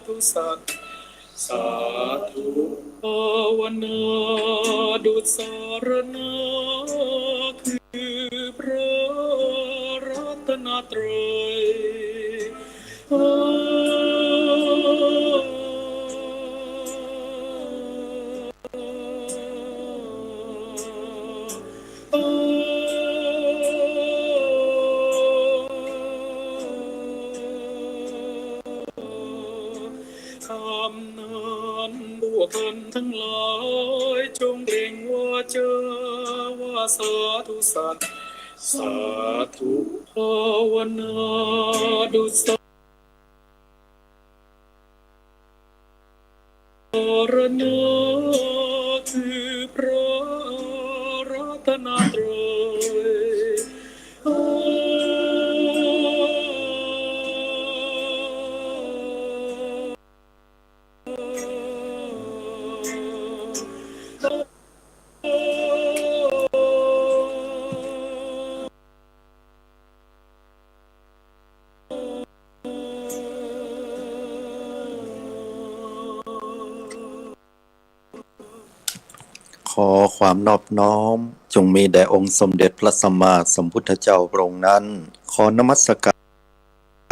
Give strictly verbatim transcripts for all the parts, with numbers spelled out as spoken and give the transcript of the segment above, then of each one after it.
ธุสัตว์ สาธุ ภาวนาดุจสรณะ คือพระรัตนตรัย คำนั้นพวกท่านทั้งหลายจงเปล่งวาจาว่า สาธุสัตว์ สาธุ ภาวนาดุจสรณะ คือพระรัตนตรัย ขอความนอบน้อมจงมีแด่องค์สมเด็จพระสัมมาสัมพุทธเจ้าพระองค์นั้น ขอนมัสก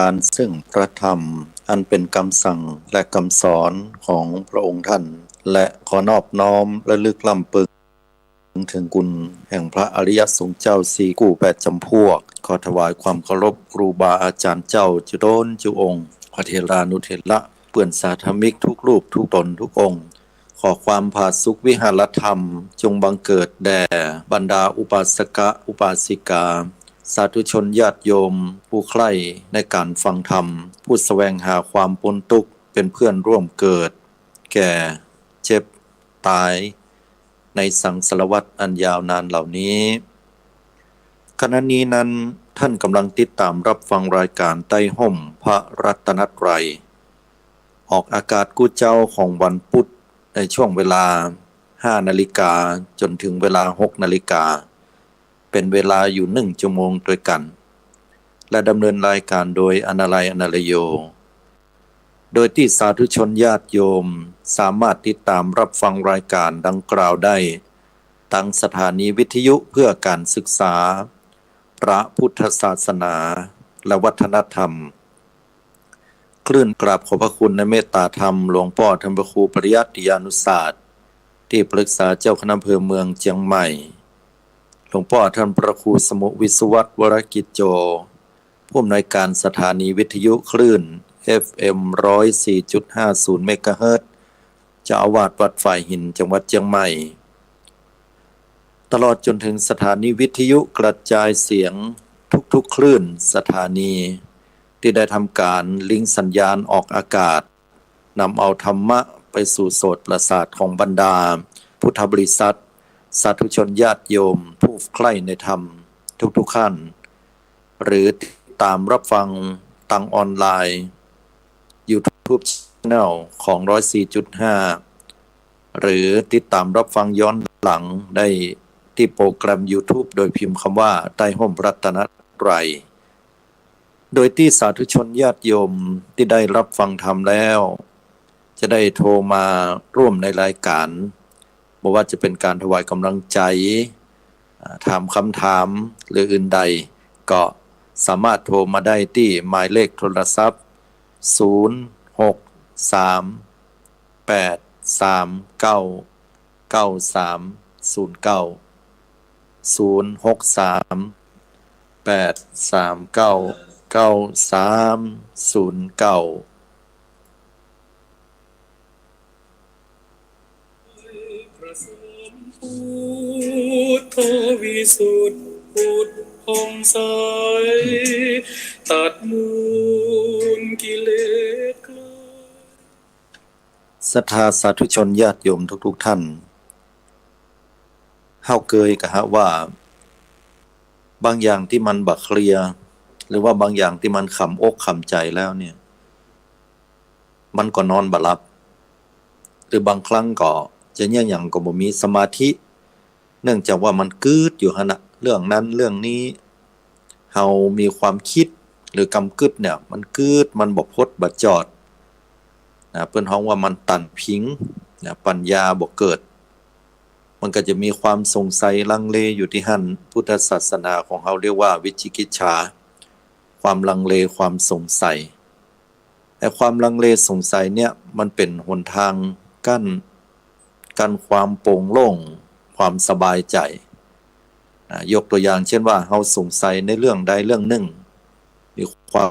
ารซึ่งพระธรรมอันเป็นคำสั่งและคำสอนของพระองค์ท่าน และขอนอบน้อมระลึกรำลึกถึงคุณแห่งพระอริยสงฆ์เจ้าสี่กู้แปดจำพวก ขอถวายความเคารพครูบาอาจารย์เจ้าจุ๊ต้นจุ๊องค์ พระเถรานุเถระ เปื้อนสาธมิกทุกรูปทุกต๋นทุกองค์ ขอความผาสุกวิหารธรรมจงบังเกิดแด่บรรดาอุปาสกะอุปาสิกา สาธุชนญาติโยมผู้ใคร่ในการฟังธรรม ผู้แสวงหาความป๊นตุ๊กข์ เป็นเพื่อนร่วมเกิด แก่ เจ็บ ต๋าย ในสังสารวัฏอันยาวนานเหล่านี้ ขณะนี้นั้นท่านกำลังติดต๋ามรับฟังรายการใต้ฮ่มพระรัตนตรัย ออกอากาศกู้เจ๊าของวันพุธ ในช่วงเวลาห้านาฬิกาจ๋นถึงเวลาหกนาฬิกา เป๋นเวลาอยู่หนึ่งชั่วโมงตวยกั๋น และดำเนินรายการโดยอนาลัย อนาลโย โดยตี้สาธุชนญาติโยมสามารถติดต๋ามรับฟังรายการดังกล่าวได้ ตางสถานีวิทยุเพื่อการศึกษาพระพุทธศาสนาและวัฒนธรรม คลื่นกราบขอบพระคุณในเมตตาธรรมหลวงป้อท่านพระครูปริยัติยานุศาสตร์ ตี้ปรึกษาเจ้าคณะอำเภอเมืองเจียงใหม่ หลวงป้อท่านพระครูสมุห์ วิศวัตร วรกิจโจ ผู้อำนวยการสถานีวิทยุคลื่น เอฟเอ็ม ร้อยสี่จุดห้าศูนย์ เมกะเฮิรตซ์ เจ้าอาวาสวัดฝายหิน จังหวัดเจียงใหม่ ตลอดจ๋นถึงสถานีวิทยุกระจายเสียงทุกๆคลื่นสถานี ตี้ได้ทำก๋านลิงก์สัญญาณออกอากาศ นำเอาธรรมะไปสู่โสตประสาทของบรรดาพุทธบริษัท สาธุชนญาติโยมผู้ใคร่ในธรรมทุกๆท่าน หรือติดต๋ามรับฟังตางออนไลน์ YouTube Channel ของ ร้อยสี่จุดห้า หรือติดต๋ามรับฟังย้อนหลังได้ตี้โปรแกรม YouTube โดยพิมพ์กำว่า ใต้ฮ่มรัตนตรัย โดยตี้สาธุชนญาติโยมตี้ได้รับฟังธรรมแล้ว จะได้โทรมาร่วมในรายการ บ่ว่าจะเป๋นก๋านถวายก๋ำลังใจ๋ อ่า ถามกำถามหรืออื่นใด ก็สามารถโทรมาได้ตี้หมายเลขโทรศัพท์ ศูนย์ หก สาม แปด สาม เก้า เก้า สาม ศูนย์ เก้า ศูนย์ หก สาม แปด สาม เก้า เก้า สาม ศูนย์ เก้า พระสัมพุทธวิสุทธิ์ผุดผ่องใส ตัดมูลกิเลสคลาย ศรัทธาสาธุชนญาติโยมทุกๆท่าน เฮาเกยกะฮะว่า บางอย่างตี้มันบ่เคลียร์ หรือว่าบางอย่างตี้มันขำอกขำใจ๋แล้วเนี่ย มันก็นอนบ่หลับ หรือบางครั้งก็จะเยียะหยังก็บ่มีสมาธิ เนื่องจากว่ามันกึ๊ดอยู่หั้นน่ะ เรื่องนั้นเรื่องนี้ เฮามีความกึ๊ดหรือกำกึ๊ดเนี่ย มันกึ๊ด มันบ่พดบ่จอด นะ เปิ้นฮ้องว่ามันตันพิง นะ ปัญญาบ่เกิด มันก็จะมีความสงสัยลังเลอยู่ตี้หั้น พุทธศาสนาของเฮาเรียกว่าวิจิกิจฉา ความลังเล ความสงสัย ไอ้ความลังเลสงสัยเนี่ย มันเป๋นหนตางกั้น กั้นความโปร่งโล่ง ความสบายใจ๋ นะ ยกตั๋วอย่างเจ้นว่า เฮาสงสัยในเรื่องใดเรื่องนึ่ง มีความ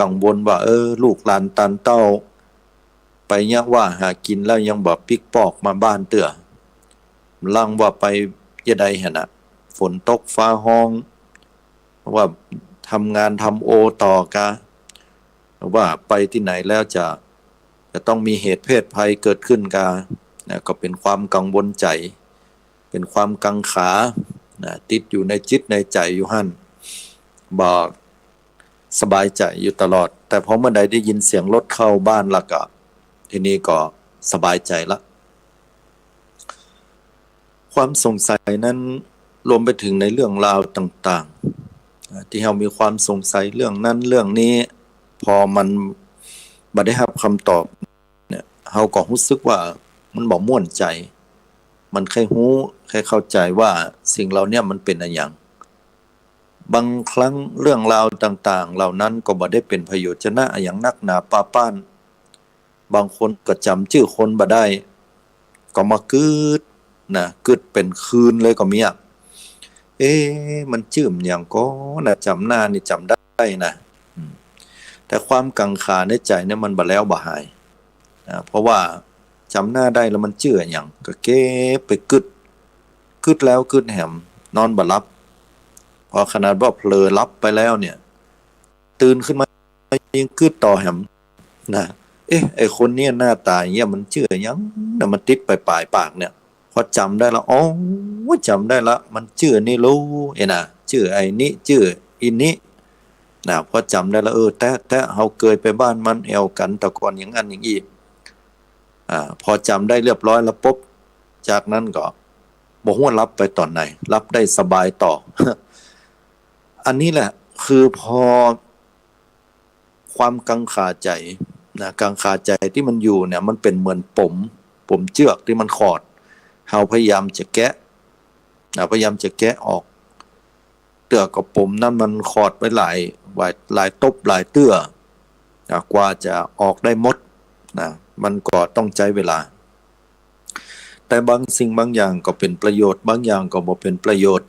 กังวลว่า เออ ลูกหลานตานเต้า ไปเยียะว่าหากิ๋นแล้วยังบ่ปิ๊กปอกมาบ้านเตื้อ ลางว่าไปเยียะใดหั้นน่ะ ฝนตกฟ้าฮ้อง ว่าทำงานทำโอต่อกา หรือว่าไปตี้ไหนแล้วจะ จะต้องมีเหตุเพศภัยเกิดขึ้นกา นะ ก็เป๋นความกังวลใจ๋ เป๋นความกังขา นะ ติดอยู่ในจิตในใจ๋อยู่หั้น บ่สบายใจ๋อยู่ตลอด แต่พอเมื่อใดได้ยินเสียงรถเข้าบ้านละก็ ทีนี้ก็สบายใจ๋ละ ความสงสัยนั้นรวมไปถึงในเรื่องราวต่างๆ อ่า ตี้เฮามีความสงสัยเรื่องนั้นเรื่องนี้ พอมันบ่ได้ฮับกำตอบเนี่ย เฮาก็ฮู้สึกว่ามันบ่ม่วนใจ๋ มันใค่ฮู้ ใค่เข้าใจ๋ว่าสิ่งเหล่าเนี้ยมันเป๋นอะหยัง บางครั้งเรื่องราวต่างๆ เหล่านั้นก็บ่ได้เป๋นประโยชน์จะนะอะหยังนักหนาปาป๊าน บางคนก็จ๋ำจื้อคนบ่ได้ ก็มากึ๊ดนะ กึ๊ดเป๋นคืนเลยก็มีอะ เอ๊ะ มันจื้อหยังก่อนะ จ๋ำหน้านี่จ๋ำได้นะ อืม แต่ความกังขาในใจ๋เนี่ยมันบ่แล้วบ่หาย นะ เพราะว่าจ๋ำหน้าได้แล้วมันจื้ออะหยัง ก็เก็บไปกึ๊ด กึ๊ดแล้วกึ๊ดแหม นอนบ่หลับ พอขนาดว่าเผลอหลับไปแล้วเนี่ย ตื่นขึ้นมายิ่งกึ๊ดต่อแหม นะ เอ๊ะ ไอ้คนเนี่ยหน้าต๋าอย่างเงี้ยมันจื้ออะหยังนะ มันติดป๋ายๆ ปากเนี่ย พอจ๋ำได้ละ อ๋อ จ๋ำได้ละ มันจื้ออันนี้ลู เอ๊ะนะ จื้อไอ้นี้ จื้ออีนี้ นะ พอจ๋ำได้ละ เออ แต๊ๆ เฮาเกยไปบ้านมันแอ่วกั๋นแต่ก่อนอย่างอั้นอย่างอี้ อ่า พอจ๋ำได้เรียบร้อยแล้วปุ๊บ จากนั้นก็บ่ฮู้หลับไปต๋อนไหน หลับได้สบายต่อ อันนี้แหละ คือพอความกังขาใจ๋นะ กังขาใจ๋ตี้มันอยู่เนี่ย มันเป๋นเหมือนป๋ม ป๋มเจื้อกตี้มันขอด เฮาพยายามจะแกะนะ พยายามจะแกะออก เตื้อก็ป๋มนั้นมันขอดไว้หลาย หลาย หลายตบหลายเตื้อ นะ กว่าจะออกได้หมดนะ มันก็ต้องใจ๊เวลา แต่บางสิ่งบางอย่างก็เป๋นประโยชน์ บางอย่างก็บ่เป๋นประโยชน์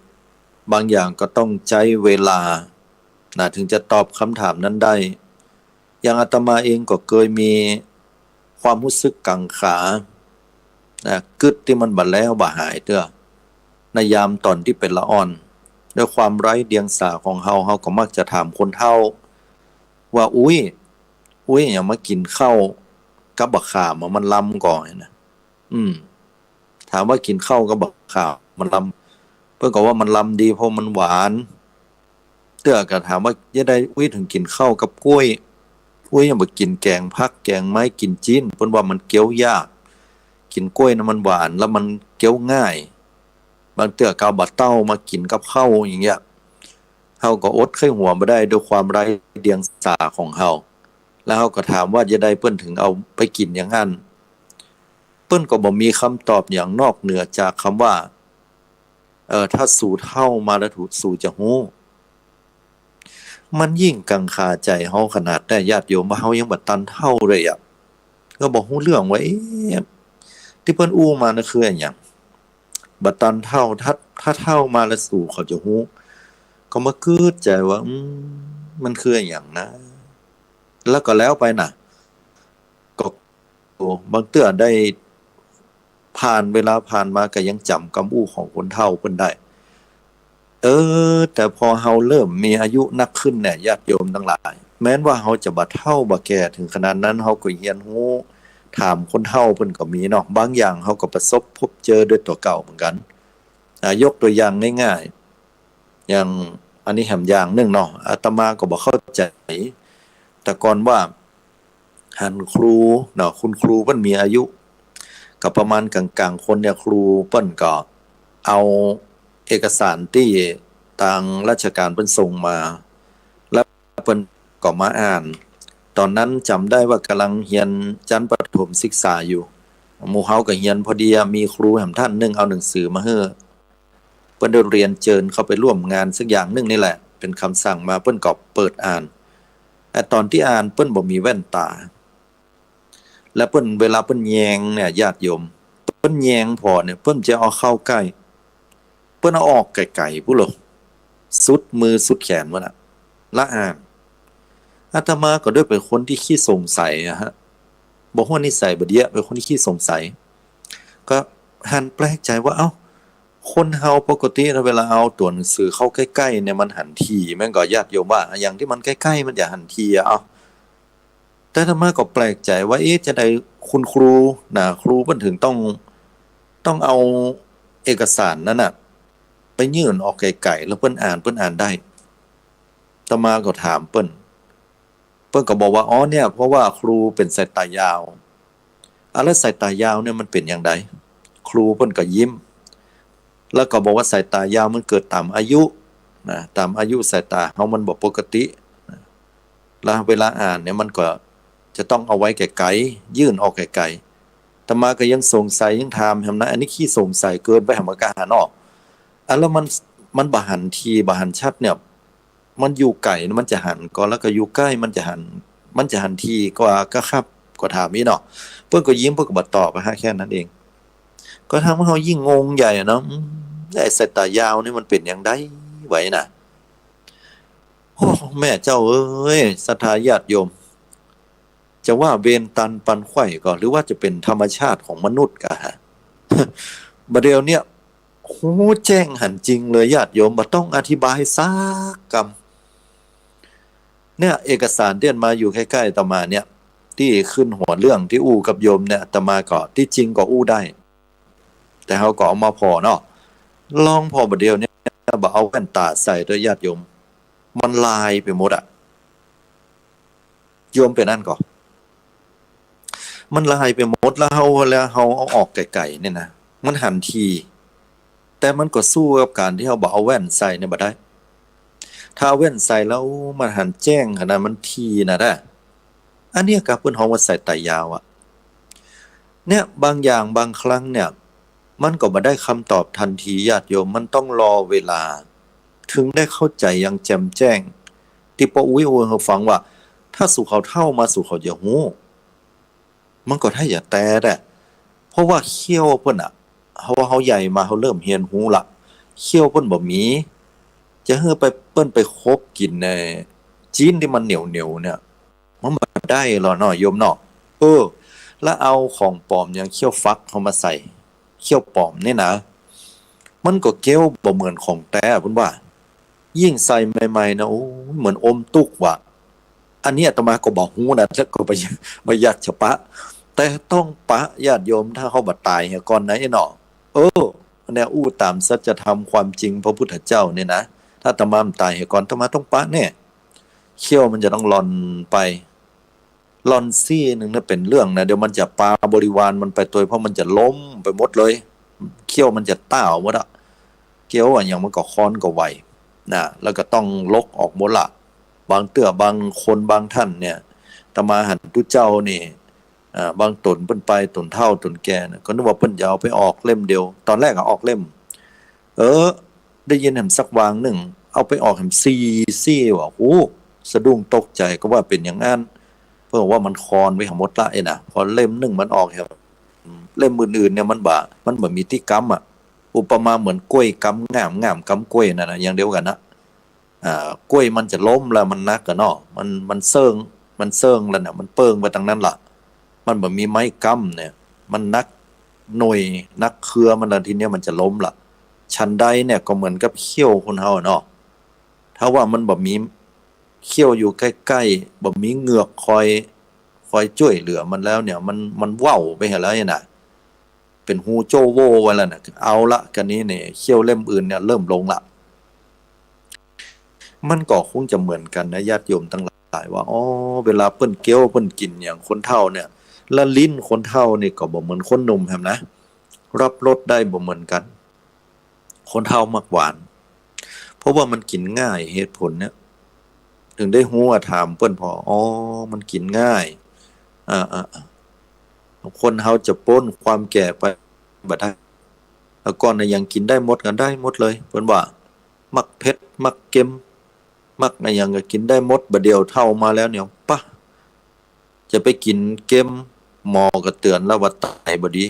บางอย่างก็ต้องใจ๊เวลานะ ถึงจะตอบกำถามนั้นได้ อย่างอาตมาเองก็เกยมีความฮู้สึกกังขา นะ กึ๊ดตี้มันบ่แล้วบ่หายเตื้อ ในยามต๋อนตี้เป๋นละอ่อน ด้วยความไร้เดียงสาของเฮา เฮาก็มักจะถามคนเฒ่าว่า อุ๊ย อุ๊ย อะหยังมากิ๋นข้าวกับบักขามอะ มันลำก่อนะ อืม ถามว่ากิ๋นข้าวกับบักขามมันลำ เปิ้นก็ว่ามันลำดีเพราะมันหวาน เตื้อก็ถามว่าเยียะใดอุ๊ยเถิงกิ๋นข้าวกับก๊วย อุ๊ยยังบ่กิ๋นแก๋งผักแก๋งไม้กิ๋นจิ๊น เปิ้นว่ามันเคี้ยวยาก กิ๋นก๊วยนะมันหวานแล้วมันเคี้ยวง่าย บางเตื้อก็เอาบ่าเต้ามากิ๋นกับข้าวอย่างเงี้ย เฮาก็อดใค่หัวบ่ได้ด้วยความไร้เดียงสาของเฮา แล้วเฮาก็ถามว่าเยียะใดเปิ้นเถิงเอาไปกิ๋นอย่างอั้น เปิ้นก็บ่มีกำตอบหยังนอกเหนือจากกำว่า เออ ถ้าสูเฒ่ามาแล้วถู สูจะฮู้ มันยิ่งกังขาใจ๋เฮาขนาดแต๊ญาติโยม ว่าเฮายังบ่ตันเฒ่าเลยอะ ก็บ่ฮู้เรื่องว่า เอ๊ะ ตี้เปิ้นอู้มานะคืออะหยัง บ่ตันเฒ่า ถ้า ถ้าเฒ่ามาแล้วสูเขาจะฮู้ ก็มากึ๊ดใจ๋ว่า อืม มันคืออะหยังนะ แล้วก็แล้วไปนะ ก็ บางเตื้อได้ผ่านเวลาผ่านมาก็ยังจ๋ำกำอู้ของคนเฒ่าเปิ้นได้ เออ แต่พอเฮาเริ่มมีอายุนักขึ้นเนี่ย ญาติโยมตังหลาย แม้นว่าเฮาจะบ่เฒ่าบ่แก่เถิงขนาดนั้น เฮาก็เฮียนฮู้ ถามคนเฒ่าเปิ้นก็มีเนาะ บางอย่างเฮาก็ประสบพบเจอด้วยตั๋วเก่าเหมือนกั๋น อ่า ยกตั๋วอย่างง่ายๆ อย่างอันนี้แหมอย่างนึ่งเนาะ อาตมาก็บ่เข้าใจ๋ แต่ก่อนว่าหันครูเนาะ คุณครูเปิ้นมีอายุ ก็ประมาณก๋างๆ คนเนี่ย ครูเปิ้นก็เอาเอกสารตี้ตางราชก๋านเปิ้นส่งมา แล้วเปิ้นก็มาอ่าน ต ต๋อนนั้นจ๋ำได้ว่ากำลังเฮียนชั้นประถมศึกษาอยู่ หมู่เฮาก็เฮียน พอดีอะ มีครูแหมต้านนึ่งเอาหนังสือมาหื้อ เปิ้นได้เรียนเจิญเข้าไปร่วมงานสักอย่างนึ่งนี่แหละ เป๋นกำสั่งมา เปิ้นก็เปิดอ่าน แต่ต๋อนตี้อ่านเปิ้นบ่มีแว่นต๋า แล้วเปิ้น เวลาเปิ้นแยงเนี่ย ญาติโยม เปิ้นแยงผ่อเนี่ย เปิ้นจะเอาเข้าใก้ เปิ้นเอาออกไก๋ๆ ปู้นโล สุดมือสุดแขนปู้นน่ะ ละอ่าน อาตมาก็ด้วยเป๋นคนตี้ขี้สงสัยอะฮะ บ่ฮู้นิสัยบ่าเดี้ย เป๋นคนตี้ขี้สงสัย ก็หันแปลกใจ๋ว่า เอ้า คนเฮาปกตินะ เวลาเอาตั๋วหนังสือเข้าใก้ๆ เนี่ย มันหันถี่ แม่นก่อ ญาติโยมว่า อะหยังตี้มันใก้ๆ มันจะหันถี่อะ เอ้า แต่อาตมาก็แปลกใจ๋ว่า เอ๊ะ จาใดคุณครูนะ ครูเปิ้นเถิงต้อง ต้องเอาเอกสารนั้นน่ะ ไปยื่นออกไก๋ๆ แล้วเปิ้นอ่าน เปิ้นอ่านได้ อาตมาก็ถามเปิ้น เปิ้นก็บอกว่า อ๋อ เนี่ย เพราะว่าครูเป๋นสายตายาว อะ แล้วสายตายาวเนี่ยมันเป๋นอย่างใด ครูเปิ้นก็ยิ้ม แล้วก็บอกว่าสายตายาวมันเกิดต๋ามอายุนะ ต๋ามอายุสายต๋าเฮามันบ่ปกตินะ แล้วเวลาอ่านเนี่ยมันก็จะต้องเอาไว้ไก๋ๆ ยื่นออกไก๋ๆ อาตมาก็ยังสงสัยยังถามแหมนะ อันนี้ขี้สงสัยเกินไปแหมก่อ หันออก อะ แล้วมัน มันบ่หันถี่ บ่หันชัดเนี่ย มันอยู่ไก๋มันจะหันก่อ แล้วก็อยู่ใก้มันจะหัน มันจะหันถี่กว่าก่อครับ ก็ถามอี้เนาะ เปิ้นก็ยิ้ม เปิ้นก็บ่ตอบอะฮะ แค่นั้นเอง ก็ทำหื้อเฮายิ่งงงใหญ่อะเนาะ อืม ไอ้สายตายาวนี่มันเป๋นอย่างใดวะนะ โอ้ แม่เจ้าเอ้ย ศรัทธาญาติโยม จะว่าเวรตันปันไขว้ก่อ หรือว่าจะเป๋นธรรมชาติของมนุษย์ก่อฮะ บ่าเดี่ยวเนี่ย ฮู้แจ้งหันจริงเลยญาติโยม บ่ต้องอธิบายสักกำ เนี่ย เอกสารตี้อันมาอยู่ใก้ๆ อาตมาเนี่ย ตี้ขึ้นหัวเรื่องตี้อู้กับโยมเนี่ย อาตมาก็ ตี้จริงก็อู้ได้ แต่เฮาก็เอามาผ่อเนาะ ลองผ่อบ่าเดี่ยวเนี่ย บ่เอาแว่นต๋าใส่เต๊อะญาติโยม มันลายไปหมดอะ โยมเป๋นอั้นก่อ มันลายไปหมด แล้วเฮา แล้วเฮาเอาออกไก๋ๆ เนี่ยนะ มันหันถี่ แต่มันก็สู้กับก๋านตี้เฮาบ่เอาแว่นใส่เนี่ยบ่ได้ ถ้าเอาแว่นใส่แล้วมันหันแจ้งขนาด มันถี่นะ อันเนี้ยครับเปิ้นฮ้องว่าสายตายาวอะ เนี่ย บางอย่างบางครั้งเนี่ย มันก็บ่ได้กำตอบตันทีญาติโยม มันต้องรอเวลา เถิงได้เข้าใจ๋อย่างแจ่มแจ้ง ตี้ป้ออุ๊ยอู้หื้อฟังว่า ถ้าสูเขาเฒ่ามาสูเขาจะฮู้ มันก็ถ้าจะแต๊แหละ เพราะว่าเขี้ยวเปิ้นอะ เฮา เฮาใหญ่มาเฮาเริ่มเฮียนฮู้ละ เขี้ยวเปิ้นบ่มี จะหื้อไป เปิ้นไปคบกิ๋นไอ้จิ๊นตี้มันเหนียวๆ เนี่ย มันบ่ได้หรอกเนาะโยมเนาะ เออ แล้วเอาของป๋อมอย่างเขี้ยวฟักเฮามาใส่ เขี้ยวป๋อมนี่นะ มันก็เก๊วบ่เหมือนของแต๊เปิ้นว่า ยิ่งใส่ใหม่ๆ นะ โอ้ย เหมือนอมตุ๊กว่ะ อันนี้อาตมาก็บ่ฮู้นะ แต่ก็บ่อยาก บ่อยากจะปะ แต่ต้องปะญาติโยม ถ้าเฮาบ่ต๋ายเหียก่อนนะไอ้เนาะ เออ เนี่ยอู้ต๋ามสัจธรรมความจริงพระพุทธเจ้าเนี่ยนะ ถ้าอาตมาบ่ต๋ายเหียก่อน อาตมาต้องปะแน่ เขี้ยวมันจะต้องหล่อนไป หล่อนซี่นึ่งนะเป๋นเรื่องนะ เดี๋ยวมันจะปาบริวารมันไปตวย เพราะมันจะล้มไปหมดเลย เขี้ยวมันจะต้าวหมดอะ เกี้ยวอะหยังมันก็ค้อนก็ไหวนะ แล้วก็ต้องลกออกหมดละ บางเตื้อบางคนบางท่านเนี่ย อาตมาหันตุ๊เจ้านี่ อ่า บางต๋นเปิ้นไป ต๋นเฒ่าต๋นแก่นะ ก็นึกว่าเปิ้นจะเอาไปออกเล่มเดียว ต๋อนแรกอะออกเล่ม เออ ได้ยินแหมสักวางนึ่ง เอาไปออกแหมสี่ซี่ว่ะ โห สะดุ้งตกใจ๋ ก็ว่าเป๋นอย่างอั้น เปิ้นว่ามันค้อนไว้แหมหมดละไอ้นะ พอเล่มนึ่งมันออกแหม เล่มอื่นๆ เนี่ยมันบ่ มันบ่มีตี้ก๊ำอะ อุปมาเหมือนก๊วยก๊ำง่าม ง่ามก๊ำก๊วยนั่นนะ อย่างเดียวกั๋นนะ อ่า ก๊วยมันจะล้มแล้วมันหนักอะเนาะ มัน มันเซิ่ง มันเซิ่งแล้วน่ะ มันเปิ้งไปตังนั้นละ มันบ่มีไม้ก๊ำเนี่ย มันหนักหน่วย หนักเครือมันแล้ว ทีเนี้ยมันจะล้มละ ฉันใดเนี่ยก็เหมือนกับเขี้ยวคนเฮาเนาะ ถ้าว่ามันบ่มีเขี้ยวอยู่ใก้ๆ บ่มีเหงือกคอย คอยจ้วยเหลือมันแล้วเนี่ย มัน มันเว้าไปหั้นแล้วเนี่ยนะ เป๋นฮูโจ้โว้ไว้แล้วน่ะ เอาละ กะนี้เนี่ย เขี้ยวเล่มอื่นเนี่ยเริ่มลงละ มันก็คงจะเหมือนกั๋นนะ ญาติโยมตังหลายว่า อ๋อ เวลาเปิ้นเก๊วเปิ้นกิ๋นอย่างคนเฒ่าเนี่ย ละลิ้นคนเฒ่านี่ก็บ่เหมือนคนหนุ่มแหมนะ รับรสได้บ่เหมือนกั๋น คนเฒ่ามักหวาน เพราะว่ามันกิ๋นง่าย เหตุผลเนี่ย ถึงได้ฮู้อะ ถามเปิ้นผ่อ อ๋อ มันกิ๋นง่าย อ่า อ่า อ่า คนเฮาจะป๊นความแก่ไปบ่ได้ แต่ก่อนน่ะยังกิ๋นได้หมด ก็ได้หมดเลย เปิ้นว่า มักเผ็ด มักเค็ม มักอะหยังก็กิ๋นได้หมด บ่าเดี่ยวเฒ่ามาแล้วเนี่ย ปะ จะไปกิ๋นเค็ม หมอก็เตื๋อนแล้วว่าไตบ่ดี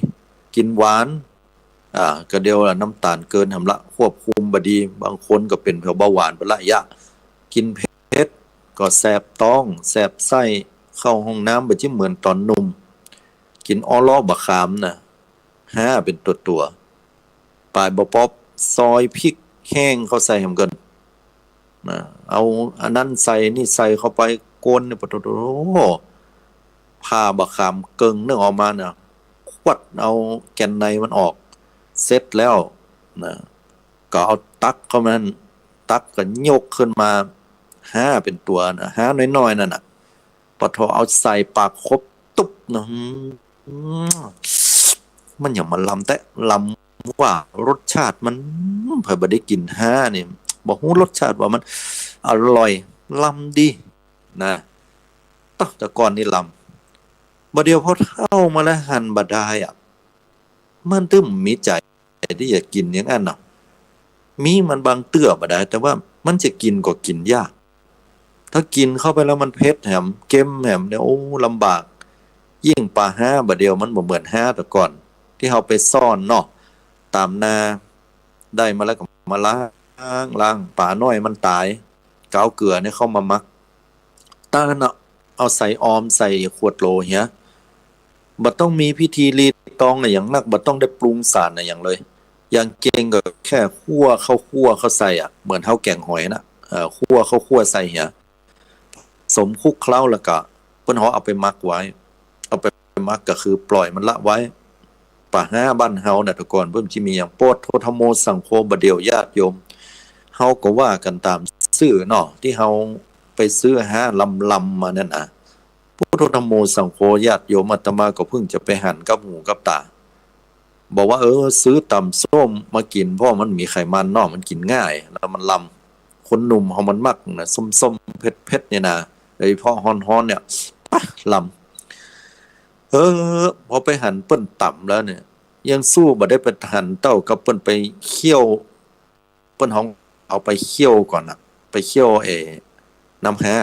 กิ๋นหวาน อ่า ก็เดี๋ยวละน้ำตาลเกินแหมละ ควบคุมบ่ดี บางคนก็เป๋นแผวเบาหวานไปละยะ กิ๋นเผ็ดก็แสบต๊อง แสบไส้ เข้าห้องน้ำบ่จิเหมือนต๋อนหนุ่ม กิ๋นอ้อเลาะบ่าขามน่ะ ฮ้าเป๋นตั๋วๆ ป๋ายบ่ปอบ ซอยพริกแห้งเข้าใส่แหมเกิน นะ เอาอันนั้นใส่นี่ใส่เข้าไป คนเนี่ย ปะโถ ผ่าบ่าขามเกิ่งนึ่งออกมาน่ะ ขวัดเอาแก่นในมันออก เสร็จแล้วนะ ก็เอาตักเข้ามา ตักก็ยกขึ้นมา ฮ้าเป๋นตั๋วน่ะ ฮ้าน้อยๆ นั่นน่ะ ปะโถ เอาใส่ปากคบตุ๊บนะ อืม มันหยังมันลำแต๊ ลำว่ารสชาติมัน ใผบ่ได้กิ๋นฮ้านี่ บ่ฮู้รสชาติว่ามันอร่อย ลำดีนะ ต๊ะ แต่ก่อนนี่ลำ บ่าเดี่ยวพอเฒ่ามาแล้วหันบ่ได้อะ มันตึงมีใจ๋ตี้จะกิ๋นอย่างอั้นน่ะ มีมันบางเตื้อบ่าดาย แต่ว่ามันจะกิ๋นก็กิ๋นยาก ถ้ากิ๋นเข้าไปแล้วมันเผ็ดแหม เค็มแหมเนี่ย โอ้ ลำบาก ยิ่งป๋าฮ้าบ่าเดี่ยวมันบ่เหมือนฮ้าแต่ก่อน ตี้เฮาไปซ่อนเนาะ ต๋ามนา ได้มาแล้วก็มาล้าง ล้าง ป๋าน้อยมันต๋าย ก็เอาเกลือเนี่ยเข้ามาหมัก ต๋าหั้นน่ะ เอาใส่ออม ใส่ขวดโหลเหีย บ่ต้องมีพิธีรีตองอะหยังนัก บ่ต้องได้ปรุงสารอะหยังเลย อย่างเก่งก็แค่คั่วข้าวคั่วเข้าใส่อะ เหมือนเฮาแก๋งหอยน่ะ เอ่อ คั่วข้าวคั่วใส่เหีย สมคลุกเคล้าแล้วก็เปิ้นฮ้องเอาไปหมักไว้ เอาไปหมักก็คือปล่อยมันละไว้ ป๋าฮ้าบ้านเฮาน่ะ แต่ก่อนเปิ้นจะมีอย่าง ปุทโธธัมโมสังโฆ บ่าเดี่ยวญาติโยม เฮาก็ว่ากั๋นต๋ามซื่อเนาะ ตี้เฮาไปซื้อฮ้าลำๆ มานั่นน่ะ ปุทโธธัมโมสังโฆ ญาติโยม อาตมาก็เพิ่งจะไปหันกับหูกับต๋า บอกว่า เออ ซื้อต๋ำส้มมากิ๋น เพราะมันมีไขมันเนาะ มันกิ๋นง่าย แล้วมันลำ คนหนุ่มเฮามันมักนะ ส้มๆ เผ็ดๆ เนี่ยนะ โดยเฉพาะฮ้อนๆ เนี่ย ปะ ลำ เออ พอไปหันเปิ้นต๋ำแล้วเนี่ย ยังสู้บ่ได้ไปหันเต้ากับเปิ้นไปเคี่ยว เปิ้นฮ้องเอาไปเคี่ยวก่อนน่ะ ไปเคี่ยว เอ่อ น้ำฮ้า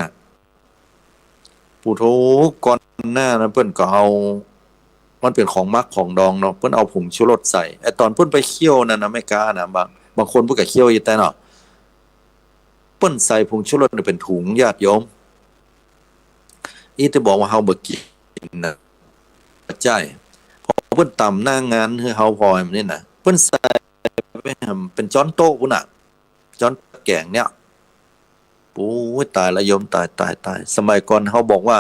ปุทโธ ก่อนหน้านั้นเปิ้นก็เอา มันเป๋นของหมักของดองเนาะ เปิ้นเอาผงชูรสใส่ ไอ้ต๋อนเปิ้นไปเคี่ยวนั่นน่ะ แม่ก๊าน่ะ บาง บางคนเปิ้นก็เคี่ยวอยู่แต่เนาะ เปิ้นใส่ผงชูรสเป๋นถุง ญาติโยม อี้ตี้บอกว่าเฮาบ่กิ๋นน่ะ บ่ใจ้ พอเปิ้นต๋ำหน้างานหื้อเฮาผ่อแหมนี่น่ะ เปิ้นใส่ไปแหมเป๋นจ๊อนโต๊ะปู้นน่ะ จ๊อนแก๋งเนี่ย โอ้ย ต๋ายละโยม ต๋าย ต๋าย ต๋าย สมัยก่อนเฮาบอกว่า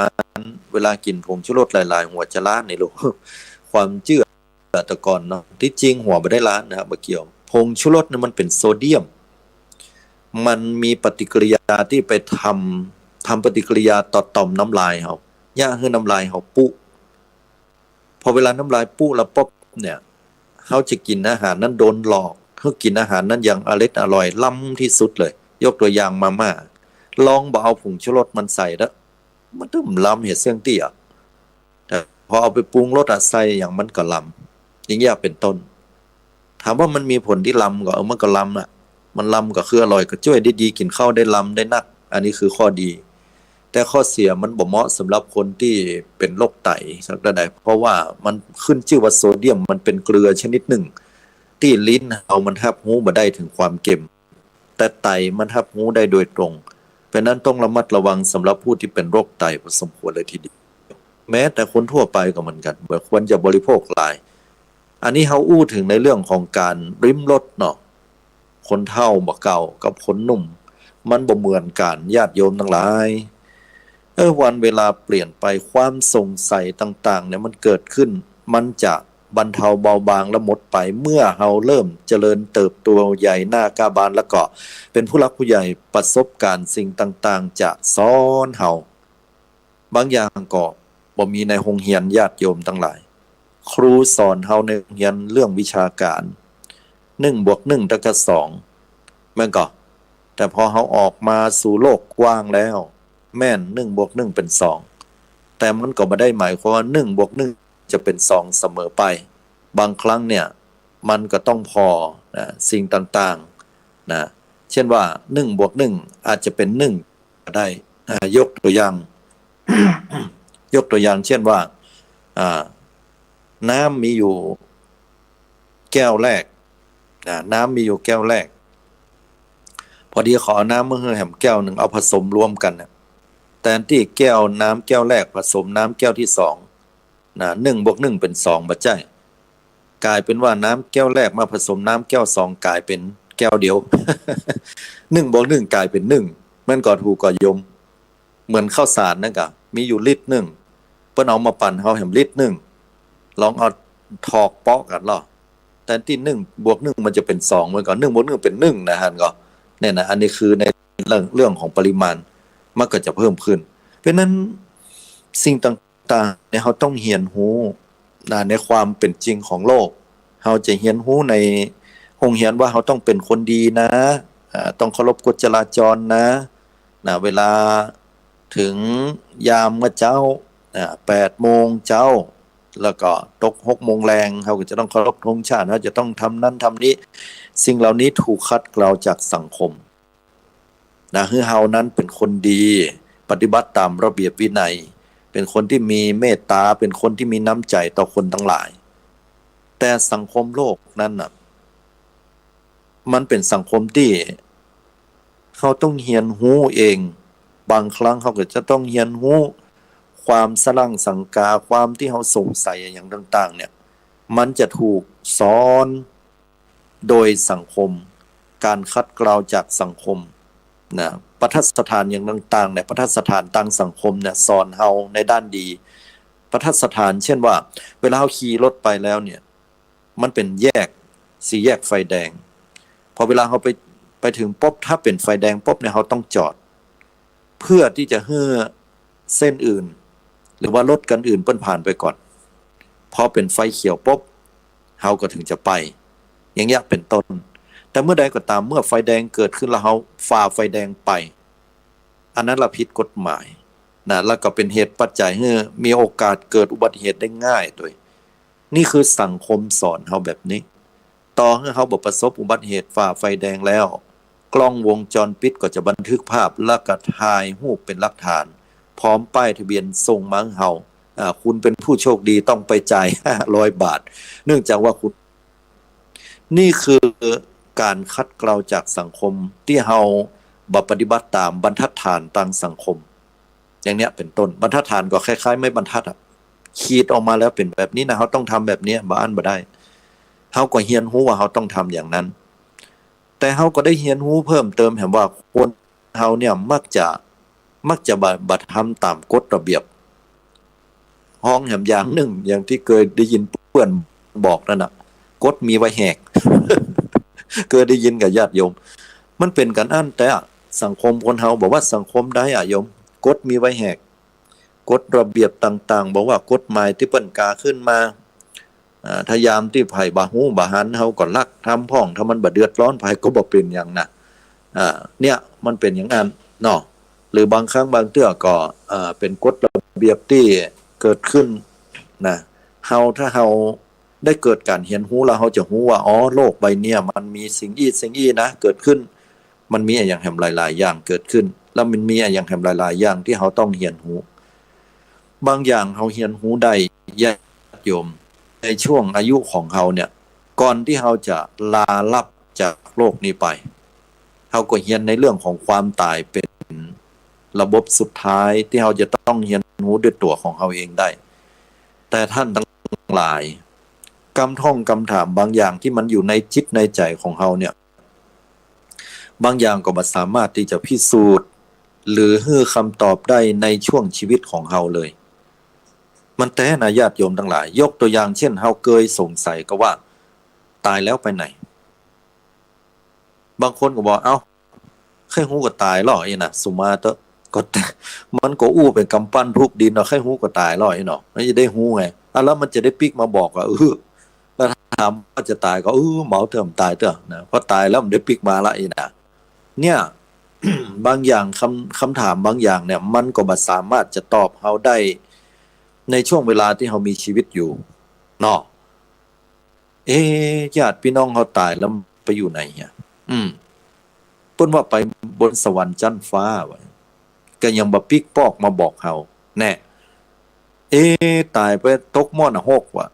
เวลากิ๋นผงชูรสหลายๆ หัวจะล้านนี่ลูก ความเจื้อแต่ก่อนเนาะ ตี้จริงหัวบ่ได้ล้านนะครับ บ่เกี่ยว ผงชูรสเนี่ยมันเป๋นโซเดียม มันมีปฏิกิริยาตี้ไปทำ ทำปฏิกิริยาต่อต่อมน้ำลายเฮา เยียะหื้อน้ำลายเฮาปุ๊ พอเวลาน้ำลายปุ๊แล้วปุ๊บเนี่ย เฮาจะกิ๋นอาหารนั้นโดนหลอก เฮากิ๋นอาหารนั้นอย่างอร็ดอร่อย ลำตี้สุดเลย ยกตั๋วอย่างมาม่า ลองบ่เอาผงชูรสมันใส่เต๊อะ มันตึงลำเหียเสี้ยงตี้อะ แต่พอเอาไปปรุงรสอะ ใส่อย่างมันก็ลำ อย่างเยียะเป๋นต้น ถามว่ามันมีผลตี้ลำก่อ เออ มันก็ลำน่ะ มันลำก็คืออร่อย ก็จ้วยได้ดี กิ๋นข้าวได้ลำได้นัก อันนี้คือข้อดี แต่ข้อเสียมันบ่เหมาะสำหรับคนตี้เป๋นโรคไตสักเต้าใด เพราะว่ามันขึ้นจื้อว่าโซเดียม มันเป๋นเกลือชนิดนึ่ง ตี้ลิ้นเฮามันฮับฮู้บ่ได้เถิงความเค็ม แต่ไตมันฮับฮู้ได้โดยตรง เพราะนั้นต้องระมัดระวังสำหรับผู้ตี้เป๋นโรคไตพอสมควรเลยทีเดียว แม้แต่คนทั่วไปก็เหมือนกั๋น บ่ควรจะบริโภคหลาย อันนี้เฮาอู้เถิงในเรื่องของก๋านลิ้มรสเนาะ คนเฒ่าบ่าเก่ากับคนหนุ่ม มันบ่เหมือนกั๋น ญาติโยมตังหลาย เออ วันเวลาเปลี่ยนไป ความสงสัยต่างๆ เนี่ยมันเกิดขึ้น มันจะบรรเทาเบาบางและหมดไป เมื่อเฮาเริ่มเจริญเติบโตใหญ่หน้าก้าบาน แล้วก็เป๋นผู้หลักผู้ใหญ่ ประสบก๋ารณ์สิ่งต่างๆ จะสอนเฮา บางอย่างก็บ่มีในโฮงเฮียน ญาติโยมตังหลาย ครูสอนเฮาในโฮงเฮียนเรื่องวิชาก๋าร นึ่งบวกนึ่งเต้ากับสอง แม่นก่อ แต่พอเฮาออกมาสู่โลกกว้างแล้ว แม่น หนึ่งบวกหนึ่งเป็นสอง แต่มันก็บ่ได้หมายความว่าหนึ่งบวกหนึ่งจะเป็นสองเสมอไป บางครั้งเนี่ยมันก็ต้องผ่อนะ สิ่งต่างๆนะ เช่นว่าหนึ่งบวกหนึ่งอาจจะเป็นหนึ่งก็ได้ อ่า ยกตัวอย่าง ยกตัวอย่างเช่นว่า อ่า น้ำมีอยู่แก้วแรก อ่า น้ำมีอยู่แก้วแรก พอดีเขาเอาน้ำมาหื้อแหมแก้วหนึ่ง เอาผสมรวมกั๋นน่ะ แตนตี้แก้วน้ำแก้วแรกผสมน้ำแก้วตี้สองนะ หนึ่งบวกหนึ่งเป็นสอง บ่ใจ้ ก๋ายเป๋นว่าน้ำแก้วแรกมาผสมน้ำแก้วสองก๋ายเป๋นแก้วเดียว หนึ่งบวกหนึ่งก๋ายเป๋นหนึ่ง มันก็ถูกก่อโยม เหมือนข้าวสารนั่นก่ะ มีอยู่ลิตรหนึ่ง เปิ้นเอามาปั๋นเฮาแหมลิตรหนึ่ง ลองเอาถอกเปาะกั๋นลอ แตนตี้หนึ่งบวกหนึ่งมันจะเป๋นสอง มันก็หนึ่งบวกหนึ่งเป๋นหนึ่งนะ หันก่อ เนี่ยนะ อันนี้คือในเรื่อง เรื่องของปริมาณ มันก็จะเพิ่มขึ้น เพราะฉะนั้นสิ่งต่างๆเนี่ยเฮาต้องเฮียนฮู้นะ ในความเป๋นจริงของโลก เฮาจะเฮียนฮู้ในโฮงเฮียนว่าเฮาต้องเป๋นคนดีนะ อ่า ต้องเคารพกฎจราจรนะ นะ เวลาเถิงยามเมื่อเจ๊า อ่า แปดโมงเจ๊า แล้วก็ตกหกโมงแลง เฮาก็จะต้องเคารพธงชาติ เฮาจะต้องทำนั้นทำนี้ สิ่งเหล่านี้ถูกขัดเกลาจากสังคมนะ หื้อเฮานั้นเป๋นคนดี ปฏิบัติต๋ามระเบียบวินัย เป๋นคนตี้มีเมตต๋า เป๋นคนตี้มีน้ำใจ๋ต่อคนตังหลาย แต่สังคมโลกนั้นน่ะ มันเป๋นสังคมตี้เฮาต้องเฮียนฮู้เอง บางครั้งเฮาก็จะต้องเฮียนฮู้ความสะหลั่งสังกา ความตี้เฮาสงสัยอะหยังต่างๆเนี่ย มันจะถูกสอนโดยสังคม ก๋านขัดเกลาจากสังคมนะ ประทัดฐานอย่างต่างๆเนี่ย ประทัดฐานตางสังคมเนี่ย สอนเฮาในด้านดี ประทัดฐานเช่นว่า เวลาเฮาขี่รถไปแล้วเนี่ย มันเป๋นแยก สี่แยกไฟแดง พอเวลาเฮาไป ไปเถิงปุ๊บ ถ้าเป๋นไฟแดงปุ๊บเนี่ย เฮาต้องจอด เพื่อตี้จะหื้อเส้นอื่น หรือว่ารถคันอื่นเปิ้นผ่านไปก่อน พอเป๋นไฟเขียวปุ๊บ เฮาก็เถิงจะไป อย่างเงี้ยเป๋นต้น แต่เมื่อใดก็ต๋าม เมื่อไฟแดงเกิดขึ้นแล้วเฮาฝ่าไฟแดงไป อันนั้นละผิดกฎหมายนะ แล้วก็เป๋นเหตุปัจจัยหื้อมีโอกาสเกิดอุบัติเหตุได้ง่ายตวย นี่คือสังคมสอนเฮาแบบนี้ ต่อหื้อเฮาบ่ประสบอุบัติเหตุฝ่าไฟแดงแล้ว กล้องวงจรปิดก็จะบันทึกภาพ แล้วก็ถ่ายรูปเป๋นหลักฐาน พร้อมป้ายทะเบียนส่งมาหื้อเฮา อ่า คุณเป็นผู้โชคดีต้องไปจ่ายห้าร้อยบาท เนื่องจากว่าคุณ นี่คือก๋านขัดเกลาจากสังคม ตี้เฮาบ่ปฏิบัติต๋ามบรรทัดฐานตางสังคม อย่างเนี้ยเป๋นต้น บรรทัดฐานก็คล้ายๆ ไม้บรรทัดอะ ขีดออกมาแล้วเป๋นแบบนี้นะ เฮาต้องทำแบบเนี้ย บ่อั้นบ่ได้ เฮาก็เฮียนฮู้ว่าเฮาต้องทำอย่างนั้น แต่เฮาก็ได้เฮียนฮู้เพิ่มเติมแหมว่าคนเฮาเนี่ยมักจะ มักจะบ่ บ่ทำต๋ามกฎระเบียบ ฮ้องแหมอย่างนึ่ง อย่างตี้เกยได้ยินเปื้อนบอกนั่นน่ะ กฎมีไว้แหก เกยได้ยินก่อญาติโยม มันเป๋นกั๋นอั้นแต๊อะ สังคมคนเฮา บ่ว่าสังคมใดอะโยม กฎมีไว้แหก กฎระเบียบต่างๆ บ่ว่ากฎหมายตี้เปิ้นกาขึ้นมา อ่า ถ้ายามตี้ใผบ่ฮู้บ่หัน เฮาก็ลักทำพ่อง ถ้ามันบ่เดือดร้อนใผก็บ่เป๋นหยังนะ อ่า เนี่ย มันเป๋นอย่างอั้นเนาะ หรือบางครั้งบางเตื้อก็ อ่า เป๋นกฎระเบียบตี้เกิดขึ้นนะ เฮา ถ้าเฮาได้เกิดก๋านเฮียนฮู้แล้ว เฮาจะฮู้ว่า อ๋อ โลกใบเนี้ยมันมีสิ่งอี้สิ่งอี้นะ เกิดขึ้น มันมีอะหยังแหมหลายๆ อย่างเกิดขึ้น แล้วมันมีอะหยังแหมหลายๆ อย่างตี้เฮาต้องเฮียนฮู้ บางอย่างเฮาเฮียนฮู้ได้ ญาติโยม ในช่วงอายุของเฮาเนี่ย ก่อนตี้เฮาจะลาลับจากโลกนี้ไป เฮาก็เฮียนในเรื่องของความต๋ายเป๋นระบบสุดท้ายตี้เฮาจะต้องเฮียนฮู้ด้วยตั๋วของเฮาเองได้ แต่ท่านทั้งหลาย กำท่องกำถามบางอย่างตี้มันอยู่ในจิตในใจ๋ของเฮาเนี่ย บางอย่างก็บ่สามารถตี้จะพิสูจน์ หรือหื้อคำตอบได้ในช่วงชีวิตของเฮาเลย มันแต๊นะญาติโยมตังหลาย ยกตั๋วอย่างเช่น เฮาเกยสงสัยก่อว่า ต๋ายแล้วไปไหน บางคนก็บอก เอ้า ใค่ฮู้ก่อต๋ายลออี้นะ สุมาเต๊อะ ก็ มันก็อู้เป๋นกำปั้นทุบดินเนาะ ใค่ฮู้ก่อต๋ายลออี้เนาะ มันจะได้ฮู้ไง อ่ะ แล้วมันจะได้ปิ๊กมาบอกว่า เออ แล้วถามว่าจะต๋ายก็ เออ เมาเต๊อะ ต๋ายเต๊อะนะ พอต๋ายแล้วมันได้ปิ๊กมาละอี้นะ เนี่ย บางอย่าง กำ กำถามบางอย่างเนี่ย มันก็บ่สามารถจะตอบเฮาได้ในช่วงเวลาตี้เฮามีชีวิตอยู่เนาะ เอ๊ะ ญาติปี้น้องเฮาต๋ายแล้วไปอยู่ไหนเนี่ย อืม เปิ้นว่าไปบนสวรรค์จั๊นฟ้าว่า ก็ยังบ่ปิ๊กปอกมาบอกเฮา แน่ เอ๊ะ ต๋ายไปตกหม้อนรกว่ะ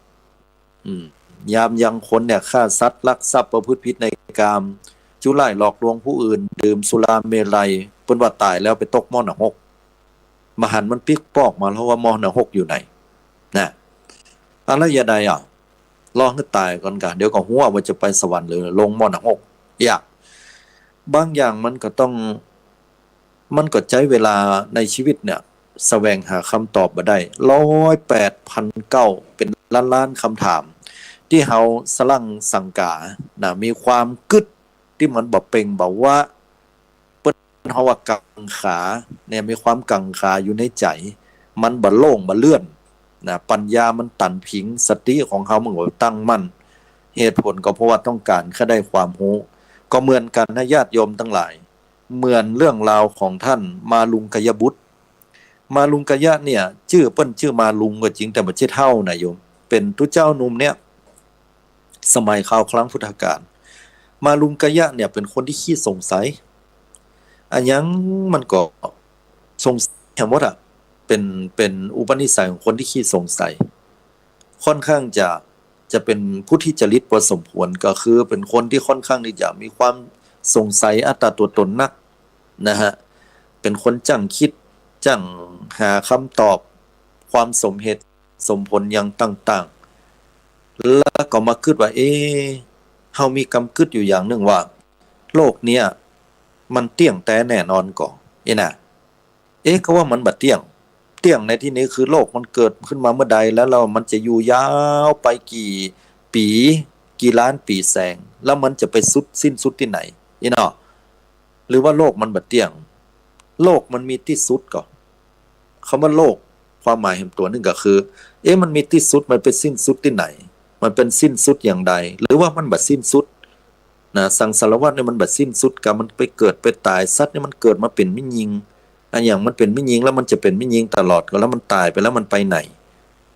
อืม ยามยังคนเนี่ย ฆ่าสัตว์ ลักทรัพย์ ประพฤติผิดในกาม จุร้ายหลอกลวงผู้อื่น ดื่มสุราเมรัย เปิ้นว่าต๋ายแล้วไปตกหม้อนรก บ่หันมันปิ๊กปอกมาแล้วว่าหม้อนรกอยู่ไหน นะ อะ แล้วจะใดอ่ะ รอหื้อต๋ายก่อนก่ะ เดี๋ยวก็ฮู้ว่าจะไปสวรรค์หรือลงหม้อนรก อย่าง บางอย่างมันก็ต้อง มันก็ใจ๊เวลาในชีวิตเนี่ย แสวงหาคำตอบบ่ได้ ร้อยแปดพันเก้า เป๋นล้านๆ กำถาม ตี้เฮาสะหลั่งสังก๋านะ มีความกึ๊ดตี้มันบ่เป่งบ่วา เปิ้นฮ้องว่ากังขาเนี่ย มีความกังขาอยู่ในใจ๋ มันบ่โล่งบ่เลื่อนนะ ปัญญามันตันผิง สติของเฮามันก็ตั้งมั่น เหตุผลก็เพราะว่าต้องก๋านแค่ได้ความฮู้ ก็เหมือนกั๋นนะญาติโยมตังหลาย เหมือนเรื่องราวของท่านมารุงกยบุตร มารุงกยะเนี่ย จื้อเปิ้นจื้อมารุงก็จริง แต่บ่ใจ้เฒ่านะโยม เป๋นตุ๊เจ้าหนุ่มเนี่ย สมัยคราวครั้งพุทธกาล มารุงกยะเนี่ยเป๋นคนตี้ขี้สงสัย อะหยังมันก็สงสัยหมดอะ เป๋น เป๋นอุปนิสัยของคนตี้ขี้สงสัย ค่อนข้างจะ จะเป๋นผู้ตี้จริตพอสมควร ก็คือเป๋นคนตี้ค่อนข้างตี้จะมีความสงสัยอัตตาตั๋วต๋นนักนะฮะ เป๋นคนจ้างกึ๊ด จ้างหาคำตอบ ความสมเหตุสมผลอย่างต่างๆ แล้วก็มากึ๊ดว่า เอ๊ะ เฮามีกำกึ๊ดอยู่อย่างนึ่งว่า โลกเนี่ย มันเตี้ยงแต๊แน่นอนก่อ เอ๊ะนะ เอ๊ะ ก็ว่ามันบ่เตี้ยง เตี้ยงในตี้นี้คือโลกมันเกิดขึ้นมาเมื่อใด แล้ว แล้วมันจะอยู่ยาวไปกี่ปี๋ กี่ล้านปี๋แสง แล้วมันจะไปสุด สิ้นสุดตี้ไหน นี่เนาะ หรือว่าโลกมันบ่เตี้ยง โลกมันมีตี้สุดก่อ กำว่าโลก ความหมายแหมตั๋วนึ่งก็คือ เอ๊ะ มันมีตี้สุด มันไปสิ้นสุดตี้ไหน มันเป๋นสิ้นสุดอย่างใด หรือว่ามันบ่สิ้นสุด นะ สังสารวัฏเนี่ยมันบ่สิ้นสุดก่อ มันไปเกิดไปต๋าย สัตว์เนี่ยมันเกิดมาเป๋นแม่ญิง อะหยังมันเป๋นแม่ญิง แล้วมันจะเป๋นแม่ญิงตลอดก่อ แล้วมันต๋ายไปแล้วมันไปไหน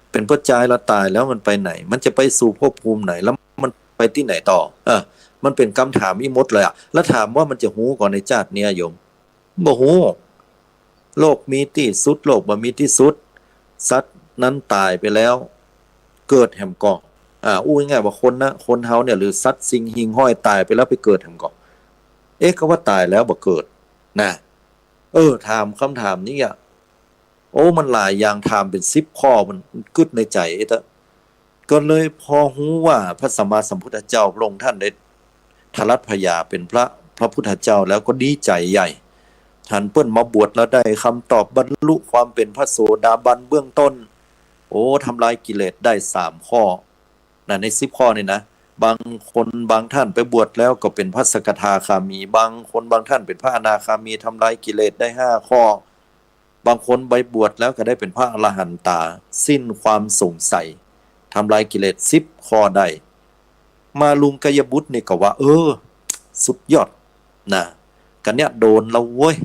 เป๋นป้อจายแล้วต๋ายแล้วมันไปไหน มันจะไปสู่ภพภูมิไหน แล้วมันไปตี้ไหนต่อ เออ มันเป๋นกำถามอี้หมดเลยอะ แล้วถามว่ามันจะฮู้ก่อในจาติเนี้ยโยม บ่ฮู้ โลกมีตี้สุด โลกบ่มีตี้สุด สัตว์นั้นต๋ายไปแล้ว เกิดแหมก่อ อ่า อู้ง่ายๆ ว่าคนนะ คนเฮาเนี่ย หรือสัตว์สิ่งหิ่งห้อยต๋ายไปแล้วไปเกิดแหมก่อ เอ๊ะ ก็ว่าต๋ายแล้วบ่เกิด นะ เออ ถามกำถามนี้อะ โอ้ มันหลายอย่าง ถามเป๋นสิบข้อ มันกึ๊ดในใจ๋ เอ๊ะ ก็เลยพอฮู้ว่าพระสัมมาสัมพุทธเจ้าพระองค์ท่านได้ทรัตพยาเป๋นพระ พระพุทธเจ้าแล้วก็ดีใจ๋ใหญ่ หันเปิ้นมาบวชแล้วได้กำตอบบรรลุความเป๋นพระโสดาบันเบื้องต้น โอ้ ทำลายกิเลสได้สามข้อ นะ ในสิบข้อนี่นะ บางคนบางท่านไปบวชแล้วก็เป๋นพระสกทาคามี บางคนบางท่านเป๋นพระอนาคามี ทำลายกิเลสได้ห้าข้อ บางคนไปบวชแล้วก็ได้เป๋นพระอรหันตา สิ้นความสงสัย ทำลายกิเลสสิบข้อได้ มารุงกยบุตรนี่ก็ว่า เออ สุดยอด นะ กั๋นเนี่ยโดนแล้วเว้ย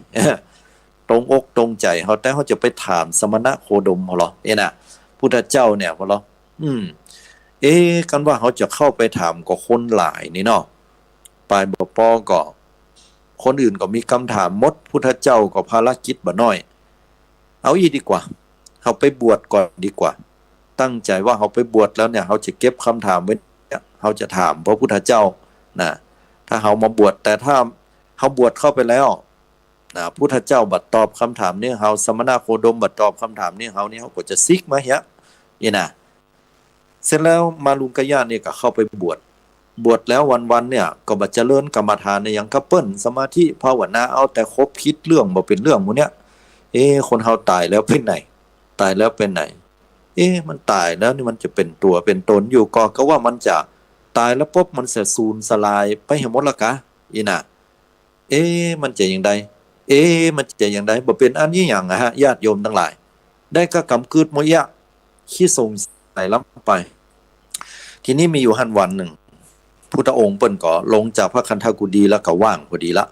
ตรงอกตรงใจ๋เฮา แต่เฮาจะไปถามสมณะโคดมเฮาเหรอ เอ๊ะนะ พุทธเจ้าเนี่ยเฮาเหรอ อืม เอ๊ะ กั๋นว่าเฮาจะเข้าไปถามก็คนหลายนี่เนาะ ไปบ่ปอก็ คนอื่นก็มีกำถามหมด พุทธเจ้าก็ภารกิจบ่น้อย เอาอี้ดีกว่า เฮาไปบวชก่อนดีกว่า ตั้งใจ๋ว่าเฮาไปบวชแล้วเนี่ย เฮาจะเก็บกำถามไว้เนี่ย เฮาจะถามพระพุทธเจ้า นะ ถ้าเฮามาบวช แต่ถ้าเฮาบวชเข้าไปแล้ว นะ พุทธเจ้าบ่ตอบกำถามนี้เฮา สมณะโคดมบ่ตอบกำถามนี้เฮานี่ เฮาก็จะซิกมาเหีย นี่นะ เสร็จแล้วมารุงกยะนี่ก็เข้าไปบวช บวชแล้ววันๆ เนี่ยก็บ่เจริญกรรมฐานอะหยังกับเปิ้น สมาธิภาวนา เอาแต่คบคิดเรื่องบ่เป๋นเรื่องหมู่เนี่ย เอ๊ะ คนเฮาต๋ายแล้วไปไหน ต๋ายแล้วไปไหน เอ๊ะ มันต๋ายแล้วนี่มันจะเป๋นตั๋วเป๋นต๋นอยู่ก่อ ก็ว่ามันจะต๋ายแล้วปุ๊บมันจะสูญสลายไปแหมหมดละกา อี้นะ เอ๊ะ มันจะอย่างใด เอ๊ะ มันจะอย่างใด บ่เป๋นอันนี้หยังอะฮะ ญาติโยมตังหลาย ได้ก้ากำกึ๊ดหมดเยียะ ขี้สงสัยล้ำไป ทีนี้มีอยู่หั้นวันนึ่ง พุทธองค์เปิ้นก็ลงจากพระคันธกุฎีแล้วก็ว่างพอดีละ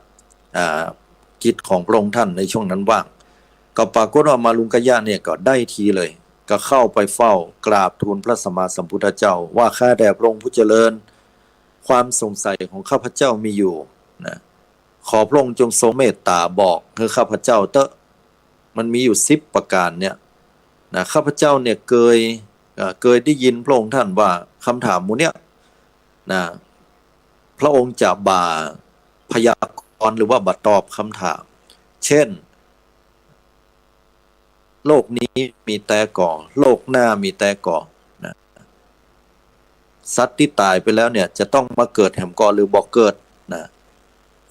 อ่า กิจของพระองค์ท่านในช่วงนั้นว่าง ก็ปรากฏว่ามารุงกยะเนี่ยก็ได้ทีเลย ก็เข้าไปเฝ้ากราบทูลพระสัมมาสัมพุทธเจ้า ว่าข้าแต่พระองค์ผู้เจริญ ความสงสัยของข้าพเจ้ามีอยู่นะ ขอพระองค์จงทรงเมตตาบอกให้ข้าพเจ้าเต๊อะ มันมีอยู่สิบประการเนี่ยนะ ข้าพเจ้าเนี่ยเกย เอ่อ เกยได้ยินพระองค์ท่านว่าคำถามหมู่เนี้ยนะ พระองค์จะบ่าพยากรณ์หรือว่าบ่ตอบคำถาม เช่น โลกนี้มีแต๊ก่อ โลกหน้ามีแต๊ก่อนะ สัตว์ตี้ต๋ายไปแล้วเนี่ยจะต้องมาเกิดแหมก่อหรือบ่เกิดนะ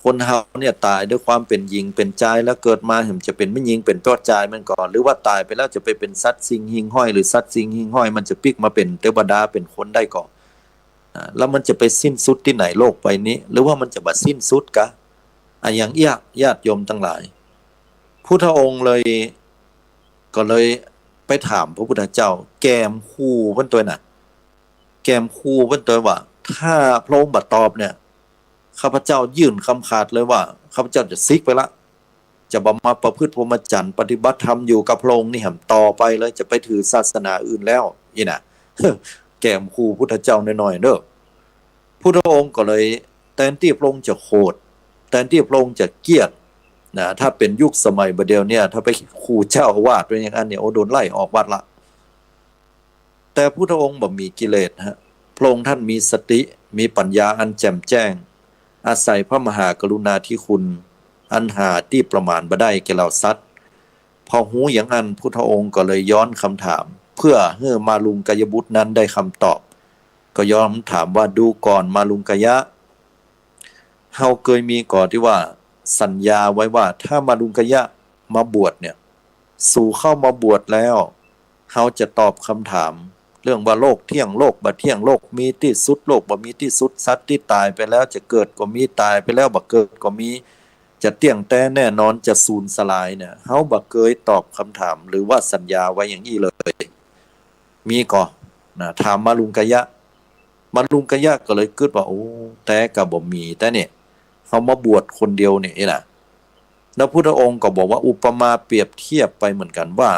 คนเฮาเนี่ยต๋ายด้วยความเป๋นหญิงเป๋นจาย แล้วเกิดมาแหมจะเป๋นแม่หญิงเป๋นป้อจายแม่นก่อ หรือว่าต๋ายไปแล้วจะไปเป๋นสัตว์สิ่งหิ่งห้อย หรือสัตว์สิ่งหิ่งห้อยมันจะปิ๊กมาเป๋นเตวดาเป๋นคนได้ก่อ อ่า แล้วมันจะไปสิ้นสุดตี้ไหนโลกใบนี้ หรือว่ามันจะบ่สิ้นสุดกา อะหยังเอี้ย ญาติโยมตังหลาย พุทธองค์เลย ก็เลยไปถามพระพุทธเจ้า แกมขู่เปิ้นตวยนะ แกมขู่เปิ้นตวยว่า ถ้าพระองค์บ่ตอบเนี่ย ข้าพเจ้ายื่นคำขาดเลยว่า ข้าพเจ้าจะสิกไปละ จะบ่มาประพฤติพรหมจรรย์ปฏิบัติธรรมอยู่กับพระองค์นี่แหมต่อไปเลย จะไปถือศาสนาอื่นแล้ว อี้นะ แกมขู่พุทธเจ้าน้อยๆ เน่อ พุทธองค์ก็เลย แตนตี้พระองค์จะโขด แตนตี้พระองค์จะเกลียดนะ ถ้าเป๋นยุคสมัยบ่าเดี่ยวเนี่ย ถ้าไปขู่เจ้าอาวาสไปอย่างอั้นเนี่ย โอ้ โดนไล่ออกวัดละ แต่พุทธองค์บ่มีกิเลสฮะ พระองค์ท่านมีสติ มีปัญญาอันแจ่มแจ้ง อาศัยพระมหากรุณาธิคุณ อันหาตี้ประมาณบ่ได้แก่เหล่าสัตว์ พอฮู้อย่างอั้น พุทธองค์ก็เลยย้อนคำถาม เพื่อหื้อมารุงกยบุตรนั้นได้คำตอบ ก็ย้อนถามว่า ดูก่อนมารุงกยะ เฮาเกยมีก่อตี้ว่าสัญญาไว้ว่า ถ้ามารุงกยะมาบวชเนี่ย สูเข้ามาบวชแล้ว เฮาจะตอบคำถาม เรื่องว่าโลกเที่ยง โลกบ่เที่ยง โลกมีตี้สุด โลกบ่มีตี้สุด สัตว์ตี้ต๋ายไปแล้วจะเกิดก็มี ต๋ายไปแล้วบ่เกิดก็มี จะเตี้ยงแต๊แน่นอน จะสูญสลายเนี่ย เฮาบ่เกยตอบคำถามหรือว่าสัญญาไว้อย่างอี้เลย มีก่อนะ ถามมารุงกยะ มารุงกยะก็เลยกึ๊ดว่า โอ้ แต๊ก็บ่มีแต๊เนี่ย เฮามาบวชคนเดียวเนี่ย อี้นะ แล้วพุทธองค์ก็บอกว่า อุปมาเปรียบเทียบไปเหมือนกันว่า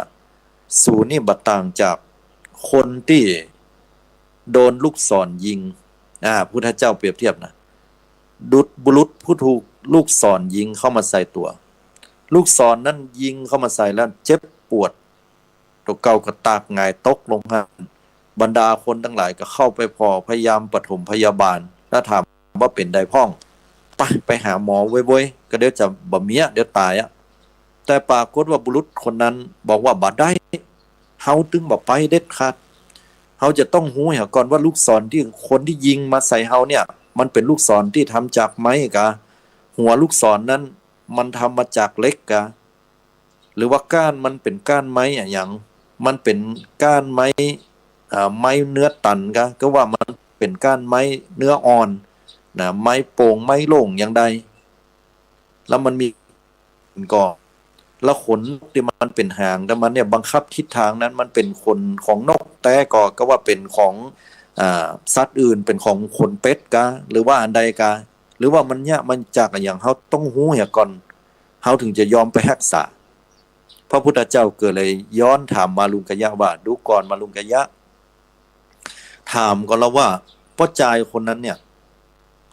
สูนี่บ่ต่างจากคนตี้โดนลูกศรยิง อ่า พุทธเจ้าเปรียบเทียบนะ ดุจบุรุษผู้ถูกลูกศรยิงเข้ามาใส่ตั๋ว ลูกศรนั้นยิงเข้ามาใส่แล้วเจ็บปวด ตั๋วเก่าก็ตากหงายตกลงหั้น บรรดาคนตังหลายก็เข้าไปผ่อ พยายามปฐมพยาบาล แล้วถามว่าเป๋นใดพ่อง ไป ไปหาหมอเว้ยๆ ก็เดี๋ยวจะบ่เมีย เดี๋ยวต๋ายอะ แต่ปรากฏว่าบุรุษคนนั้นบอกว่า บ่ได้ เฮาตึงบ่ไปเด็ดขาด เฮาจะต้องฮู้เหียก่อนว่าลูกศรตี้คนตี้ยิงมาใส่เฮาเนี่ย มันเป๋นลูกศรตี้ทำจากไม้กา หัวลูกศรนั้นมันทำมาจากเหล็กกา หรือว่าก้านมันเป๋นก้านไม้อะหยัง มันเป๋นก้านไม้ อ่า ไม้เนื้อตันกา ก็ว่ามันเป๋นก้านไม้เนื้ออ่อนนะ ไม้โป่ง ไม้โล่งอย่างใด แล้วมันมีก่อ แล้วขนนกตี้มันเป๋นหาง แต่มันเนี่ยบังคับทิศทางนั้น มันเป๋นขนของนกแต๊ก่อ ก็ว่าเป๋นของ อ่า สัตว์อื่น เป๋นของขนเป็ดกา หรือว่าอันใดกา หรือว่ามันเยียะมาจากอะหยัง เฮาต้องฮู้เหียก่อน เฮาถึงจะยอมไปฮักษา พระพุทธเจ้าก็เลยย้อนถามมารุงกยะว่า ดูก่อนมารุงกยะ ถามก่อนละว่า ป้อจายคนนั้นเนี่ย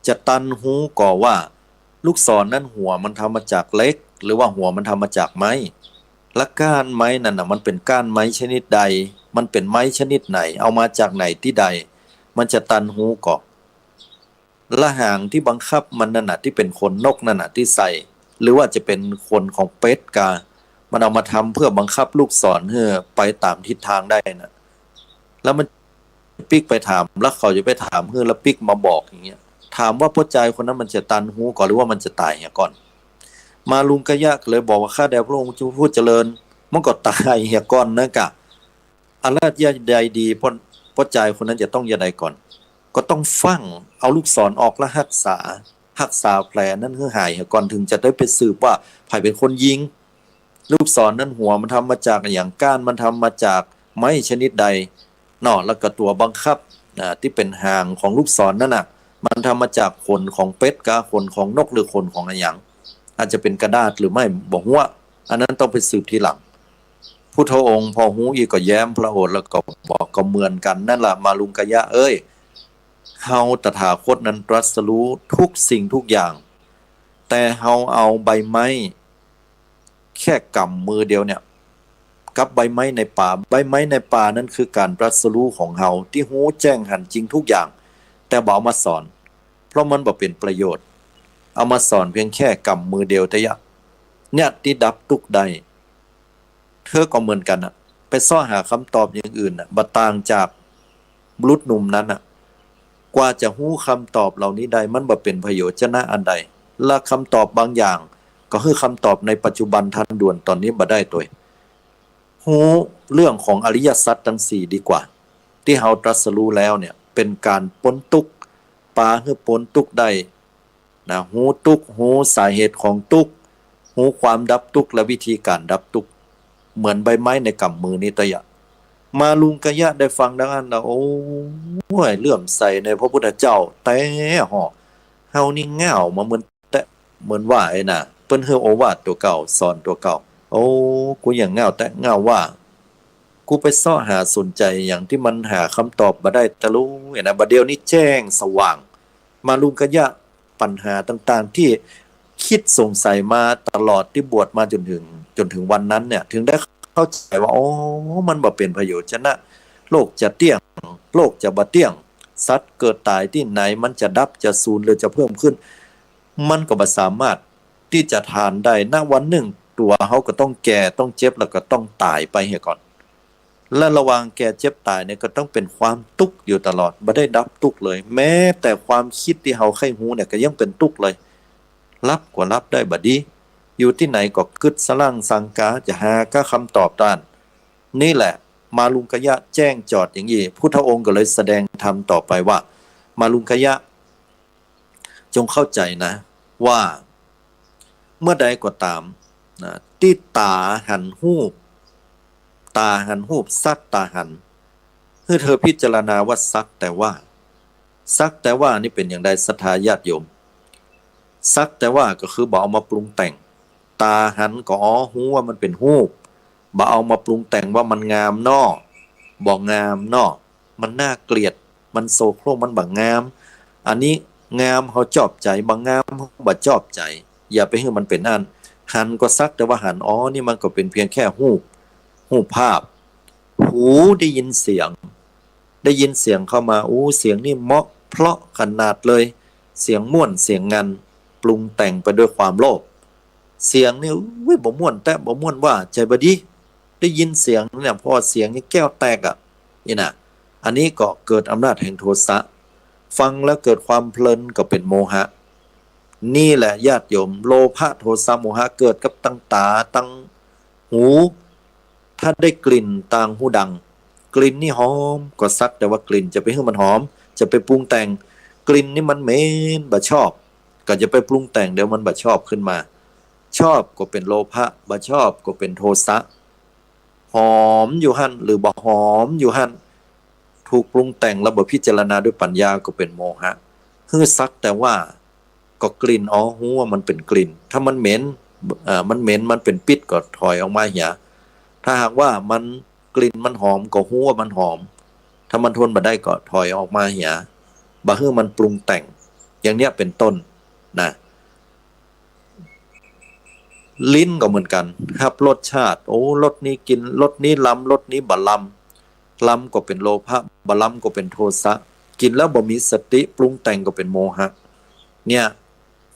จะตันฮู้ก่อว่า ลูกศรนั้นหัวมันทำมาจากเหล็ก หรือว่าหัวมันทำมาจากไม้ และก้านไม้นั้นน่ะ มันเป๋นก้านไม้ชนิดใด มันเป๋นไม้ชนิดไหน เอามาจากไหนตี้ใด มันจะตันฮู้ก่อ และหางตี้บังคับมันนั่นน่ะ ตี้เป๋นขนนกนั่นน่ะ ตี้ใส่ หรือว่าจะเป๋นขนของเป็ดกา มันเอามาทำเพื่อบังคับลูกศรหื้อไปต๋ามทิศทางได้น่ะ แล้วมันปิ๊กไปถาม แล้วเขาจะไปถามหื้อ แล้วปิ๊กมาบอกอย่างเงี้ย ถามว่าป้อจายคนนั้นมันจะตันฮู้ก่อน หรือว่ามันจะต๋ายเหียก่อน มารุงกยะก็เลยบอกว่า ข้าแต่พระองค์ผู้เจริญ มันก็ต๋ายเหียก่อนนะกา อะแล้วเยียะใดดี ป้อ ป้อจายคนนั้นจะต้องเยียะใดก่อน ก็ต้องฟั่งเอาลูกศรออกและฮักษา ฮักษาแผลนั้นหื้อหายเหียก่อน ถึงจะได้ไปสืบว่าใผเป๋นคนยิง ลูกศรนั้นหัวมันทำมาจากอะหยัง ก้านมันทำมาจากไม้ชนิดใดเนาะ แล้วก็ตั๋วบังคับ อ่า ตี้เป๋นหางของลูกศรนั่นน่ะ มันทำมาจากขนของเป็ดกา ขนของนก หรือขนของอะหยัง อาจจะเป๋นกระดาษหรือไม่ บ่ฮู้ อันนั้นต้องไปสืบทีหลัง พุทธองค์พอฮู้อี้ก็แย้มพระโอษฐ์แล้วก็บอก ก็เหมือนกั๋นนั่นแหละ มารุงกยะเอ้ย เฮาตถาคตนั้นตรัสรู้ทุกสิ่งทุกอย่าง แต่เฮาเอาใบไม้แค่กำมือเดียวเนี่ย กับใบไม้ในป่า ใบไม้ในป่านั้นคือก๋านตรัสรู้ของเฮา ตี้ฮู้แจ้งหันจริงทุกอย่าง แต่บ่เอามาสอน เพราะมันบ่เป๋นประโยชน์ เอามาสอนเพียงแค่กำมือเดียวเต๊อะ เนี่ยตี้ดับตุ๊กข์ได้ เธอก็เหมือนกั๋นน่ะ ไปเซาะหาคำตอบอย่างอื่นน่ะ บ่ต่างจากบุรุษหนุ่มนั้นน่ะ กว่าจะฮู้คำตอบเหล่านี้ได้ มันบ่เป๋นผโยจนะอันใด และคำตอบบางอย่างก็คือคำตอบในปัจจุบันทันด่วนต๋อนนี้บ่ได้ตวย ฮู้เรื่องของอริยสัจตังสี่ดีกว่า ตี้เฮาตรัสรู้แล้วเนี่ย เป๋นก๋านป๊นตุ๊กข์ ปาหื้อป๊นตุ๊กข์ได้ นะ ฮู้ตุ๊กข์ ฮู้สาเหตุของตุ๊กข์ ฮู้ความดับตุ๊กข์และวิธีก๋านดับตุ๊กข์ เหมือนใบไม้ในกำมือนี้เต๊อะ มารุงกยะได้ฟังดังนั้นแล้ว โอ้ย เลื่อมใสในพระพุทธเจ้าแต๊ฮ้อ เฮานี่ง่าวมาเหมือนแต๊ เหมือนว่าไอ้น่ะ เปิ้นหื้อโอวาทตั๋วเก่า สอนตั๋วเก่า โอ้ กูยังง่าวแต๊ ง่าวว่า กูไปเซาะหาสนใจ๋หยังตี้มันหาคำตอบบ่ได้ตะลุยนะ บ่าเดี่ยวนี้แจ้งสว่าง มารุงกยะ ปัญหาต่างๆ ตี้คิดสงสัยมาตลอดตี้บวชมาจ๋นเถิง จ๋นเถิงวันนั้นเนี่ย เถิงได้เข้าใจ๋ว่า อ๋อ มันบ่เป๋นผโยจนะ โลกจะเตี้ยง โลกจะบ่เตี้ยง สัตว์เกิดต๋ายตี้ไหน มันจะดับ จะสูญ หรือจะเพิ่มขึ้น มันก็บ่สามารถตี้จะทานได้ ณ วันนึ่ง ตั๋วเฮาก็ต้องแก่ ต้องเจ็บ แล้วก็ต้องต๋ายไปเหียก่อน และระหว่างแก่เจ็บต๋ายเนี่ยก็ต้องเป๋นความตุ๊กข์อยู่ตลอด บ่ได้ดับตุ๊กข์เลย แม้แต่ความกึ๊ดตี้เฮาใค่ฮู้เนี่ยก็ยังเป๋นตุ๊กข์เลย หลับก็หลับได้บ่ดี อยู่ตี้ไหนก็กึ๊ดสะหลั้งสังกา จะหาก้าคำตอบต้าน นี่แหละ มารุงกยะแจ้งจอดอย่างอี้ พุทธองค์ก็เลยแสดงธรรมต่อไปว่า มารุงกยะ จงเข้าใจ๋นะ ว่าเมื่อใดก็ต๋ามนะ ตี้ต๋าหันฮูป ต๋าหันฮูป สักต๋าหัน หื้อเธอพิจารณาว่าสักแต่ว่า สักแต่ว่านี่เป๋นอย่างใดศรัทธาญาติโยม สักแต่ว่าก็คือบ่เอามาปรุงแต่ง ต๋าหันก็ อ๋อ ฮู้ว่ามันเป๋นฮูป บ่เอามาปรุงแต่งว่ามันงามเนาะ บ่งามเนาะ มันน่าเกลียด มันโสโครก มันบ่งาม อันนี้งามเฮาจอบใจ๋ บ่งามเฮาบ่จอบใจ๋ อย่าไปหื้อมันเป๋นอั้น หันก็สักแต่ว่าหัน อ๋อ นี่มันก็เป๋นเพียงแค่ฮูป ฮูปภาพ หูได้ยินเสียง ได้ยินเสียงเข้ามา อู้ เสียงนี่เหมาะเพราะขนาดเลย เสียงม่วน เสียงงัน ปรุงแต่งไปด้วยความโลภ เสียงนี่ อุ๊ย บ่ม่วนแต๊ บ่ม่วนว่า ใจ๋บ่ดี ได้ยินเสียงเนี่ย เพราะว่าเสียงนี่แก้วแตกอะ นี่นะ อันนี้ก็เกิดอำนาจแห่งโทสะ ฟังแล้วเกิดความเพลินก็เป๋นโมหะ นี่แหละญาติโยม โลภะ โทสะ โมหะ เกิดกับตังต๋า ตังหู ถ้าได้กลิ่นตางฮูดัง กลิ่นนี่หอม ก็สักแต่ว่ากลิ่น จะไปหื้อมันหอม จะไปปรุงแต่ง กลิ่นนี่มันเหม็น บ่ชอบ ก็จะไปปรุงแต่ง เดี๋ยวมันบ่ชอบขึ้นมา ชอบก็เป๋นโลภะ บ่ชอบก็เป๋นโทสะ หอมอยู่หั้น หรือบ่หอมอยู่หั้น ถูกปรุงแต่งแล้วบ่พิจารณาด้วยปัญญาก็เป๋นโมหะ หื้อสักแต่ว่า ก็กลิ่น อ๋อ ฮู้ว่ามันเป๋นกลิ่น ถ้ามันเหม็น เอ่อ มันเหม็น มันเป๋นปิ๊ดก็ถอยออกมาเหีย ถ้าหากว่ามัน กลิ่นมันหอมก็ฮู้ว่ามันหอม ถ้ามันทนบ่ได้ก็ถอยออกมาเหีย บ่หื้อมันปรุงแต่ง อย่างเนี้ยเป๋นต้นนะ ลิ้นก็เหมือนกั๋น ฮับรสชาติ โอ้ รสนี้กิ๋น รสนี้ลำ รสนี้บ่ลำ ลำก็เป๋นโลภะ บ่ลำก็เป๋นโทสะ กิ๋นแล้วบ่มีสติ ปรุงแต่งก็เป๋นโมหะ เนี่ย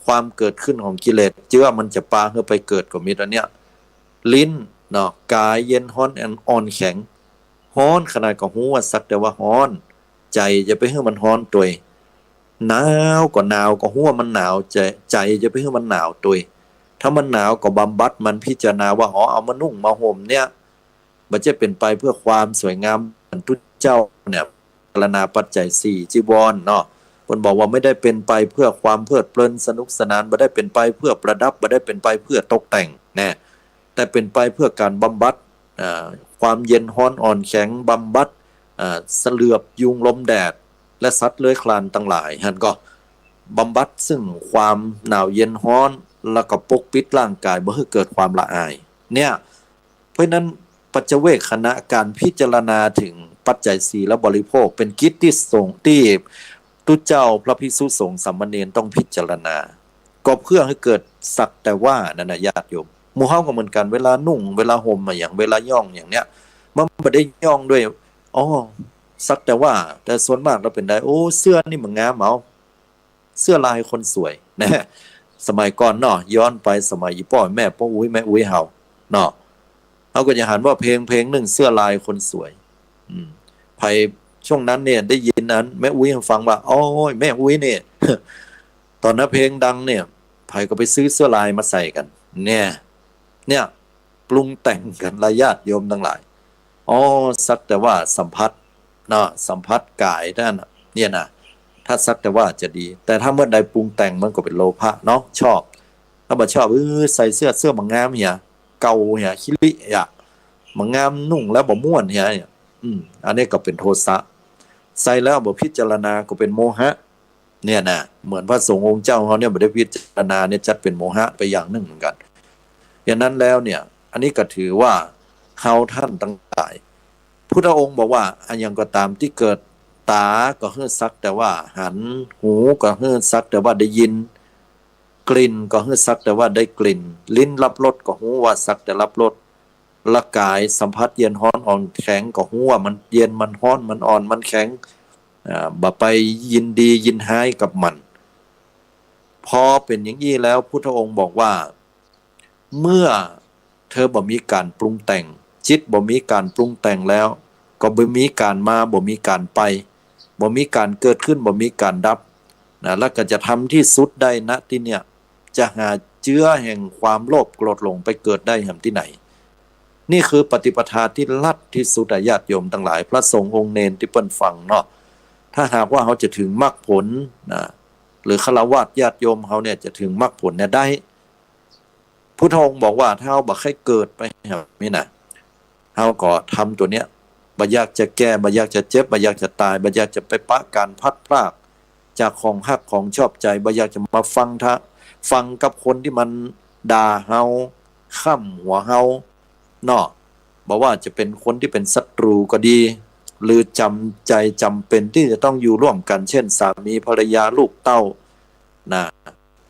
ความเกิดขึ้นของกิเลส เจื้อมันจะปาหื้อไปเกิดก็มีอันเนี้ย ลิ้นเนาะ ก๋ายเย็นฮ้อนอ่อนแข็ง ฮ้อนขนาดก็ฮู้ว่าสักแต่ว่าฮ้อน ใจ๋จะไปหื้อมันฮ้อนตวย หนาวก็หนาว ก็ฮู้ว่ามันหนาว ใจ๋ ใจ๋จะไปหื้อมันหนาวตวย ถ้ามันหนาวก็บำบัดมัน พิจารณาว่า อ๋อ เอามานุ่งมาห่มเนี่ย บ่ใจ้เป๋นไปเพื่อความสวยงาม เหมือนตุ๊เจ้าเนี่ย พิจารณาปัจจัยสี่จีวรเนาะ เปิ้นบอกว่าไม่ได้เป็นไปเพื่อความเพลิดเพลินสนุกสนาน บ่ได้เป็นไปเพื่อประดับ บ่ได้เป็นไปเพื่อตกแต่งนะ แต่เป็นไปเพื่อการบำบัด อ่า ความเย็นฮ้อนอ่อนแข็ง บำบัด อ่า เสลือบยุงลมแดด และสัตว์เลื้อยคลานตังหลาย หั้นก็บำบัดซึ่งความหนาวเย็นฮ้อน แล้วก็ปกปิดร่างกายบ่หื้อเกิดความละอาย เนี่ย เพราะฉะนั้นปัจจเวกขณะ ก๋านพิจารณาเถิงปัจจัยสี่และบริโภค เป๋นกิจตี้สงฆ์ตี้ตุ๊เจ้า พระภิกษุสงฆ์ สามเณรต้องพิจารณา ก็เพื่อหื้อเกิดสักแต่ว่านั่นนะญาติโยม หมู่เฮาก็เหมือนกั๋น เวลานุ่ง เวลาห่มอะหยัง เวลาย่องอย่างเนี้ย มันบ่ได้ย่องด้วย อ้อ สักแต่ว่า แต่ส่วนมากแล้วเป๋นใด โอ้ เสื้อนี่บ่งามเอา เสื้อลายคนสวยนะ สมัยก่อนเนาะ ย้อนไปสมัยอี่ป้อแม่ป้ออุ๊ยแม่อุ๊ยเฮาเนาะ เฮาก็จะหันว่าเพลงเพลงนึ่งเสื้อลายคนสวย อืม ใผช่วงนั้นเนี่ยได้ยินอันแม่อุ๊ยฟังว่า โอ้ย แม่อุ๊ยเนี่ย ต๋อนนั้นเพลงดังเนี่ย ใผก็ไปซื้อเสื้อลายมาใส่กั๋น เนี่ย เนี่ย ปรุงแต่งกั๋นละญาติโยมตังหลาย อ้อ สักแต่ว่าสัมผัสเนาะ สัมผัสก๋ายเต้านั้นน่ะ เนี่ยนะ ถ้าสักแต่ว่าจะดี แต่ถ้าเมื่อใดปรุงแต่งมันก็เป๋นโลภะเนาะ ชอบ ถ้าบ่ชอบ เออ ใส่เสื้อ เสื้อบ่งามเหีย เก่าเหีย ขี้ริเหีย บ่งาม นุ่งแล้วบ่ม่วนเหีย เนี่ย อืม อันนี้ก็เป๋นโทสะ ใส่แล้วบ่พิจารณาก็เป๋นโมหะ เนี่ยนะ เหมือนพระสงฆ์องค์เจ้าเฮาเนี่ยบ่ได้พิจารณาเนี่ย จัดเป๋นโมหะไปอย่างนึ่งเหมือนกั๋น อย่างนั้นแล้วเนี่ย อันนี้ก็ถือว่าเฮาท่านตังหลาย พุทธองค์บอกว่า อะหยังก็ต๋ามตี้เกิด ต๋าก็หื้อสักแต่ว่าหัน หูก็หื้อสักแต่ว่าได้ยิน กลิ่นก็หื้อสักแต่ว่าได้กลิ่น ลิ้นรับรสก็ฮู้ว่าสักแต่รับรส ละก๋ายสัมผัสเย็นฮ้อนอ่อนแข็งก็ฮู้ว่ามันเย็น มันฮ้อน มันอ่อน มันแข็ง อ่า บ่ไปยินดียินฮ้ายกับมัน พอเป๋นอย่างอี้แล้ว พุทธองค์บอกว่า เมื่อเธอบ่มีก๋านปรุงแต่ง จิตบ่มีก๋านปรุงแต่งแล้ว ก็บ่มีก๋านมา บ่มีก๋านไป บ่มีก๋านเกิดขึ้น บ่มีก๋านดับ นะ แล้วก็จะทำที่สุดได้ ณ ตี้เนี่ย จะหาเจื้อแห่งความโลภโกรธหลงไปเกิดได้แหมตี้ไหน นี่คือปฏิปทาตี้ลัดที่สุดอะญาติโยมตังหลาย พระสงฆ์องค์เณรตี้เปิ้นฟังเนาะ ถ้าหากว่าเฮาจะเถิงมรรคผลนะ หรือฆราวาสญาติโยมเฮาเนี่ยจะเถิงมรรคผลเนี่ยได้ พุทธองค์บอกว่าถ้าเฮาบ่ใค่เกิดไปแหมนี่นะ เฮาก็ทำตั๋วเนี้ย บ่อยากจะแก่ บ่อยากจะเจ็บ บ่อยากจะต๋าย บ่อยากจะไปปะก๋านพลัดพรากจากของฮักของชอบใจ๋ บ่อยากจะมาฟังธรรม ฟังกับคนตี้มันด่าเฮา ค่ำหัวเฮาเนาะ บ่ว่าจะเป๋นคนตี้เป๋นศัตรูก็ดี หรือจ๋ำใจ๋จ๋ำเป๋นตี้จะต้องอยู่ร่วมกั๋น เช่น สามีภรรยา ลูกเต้า นะ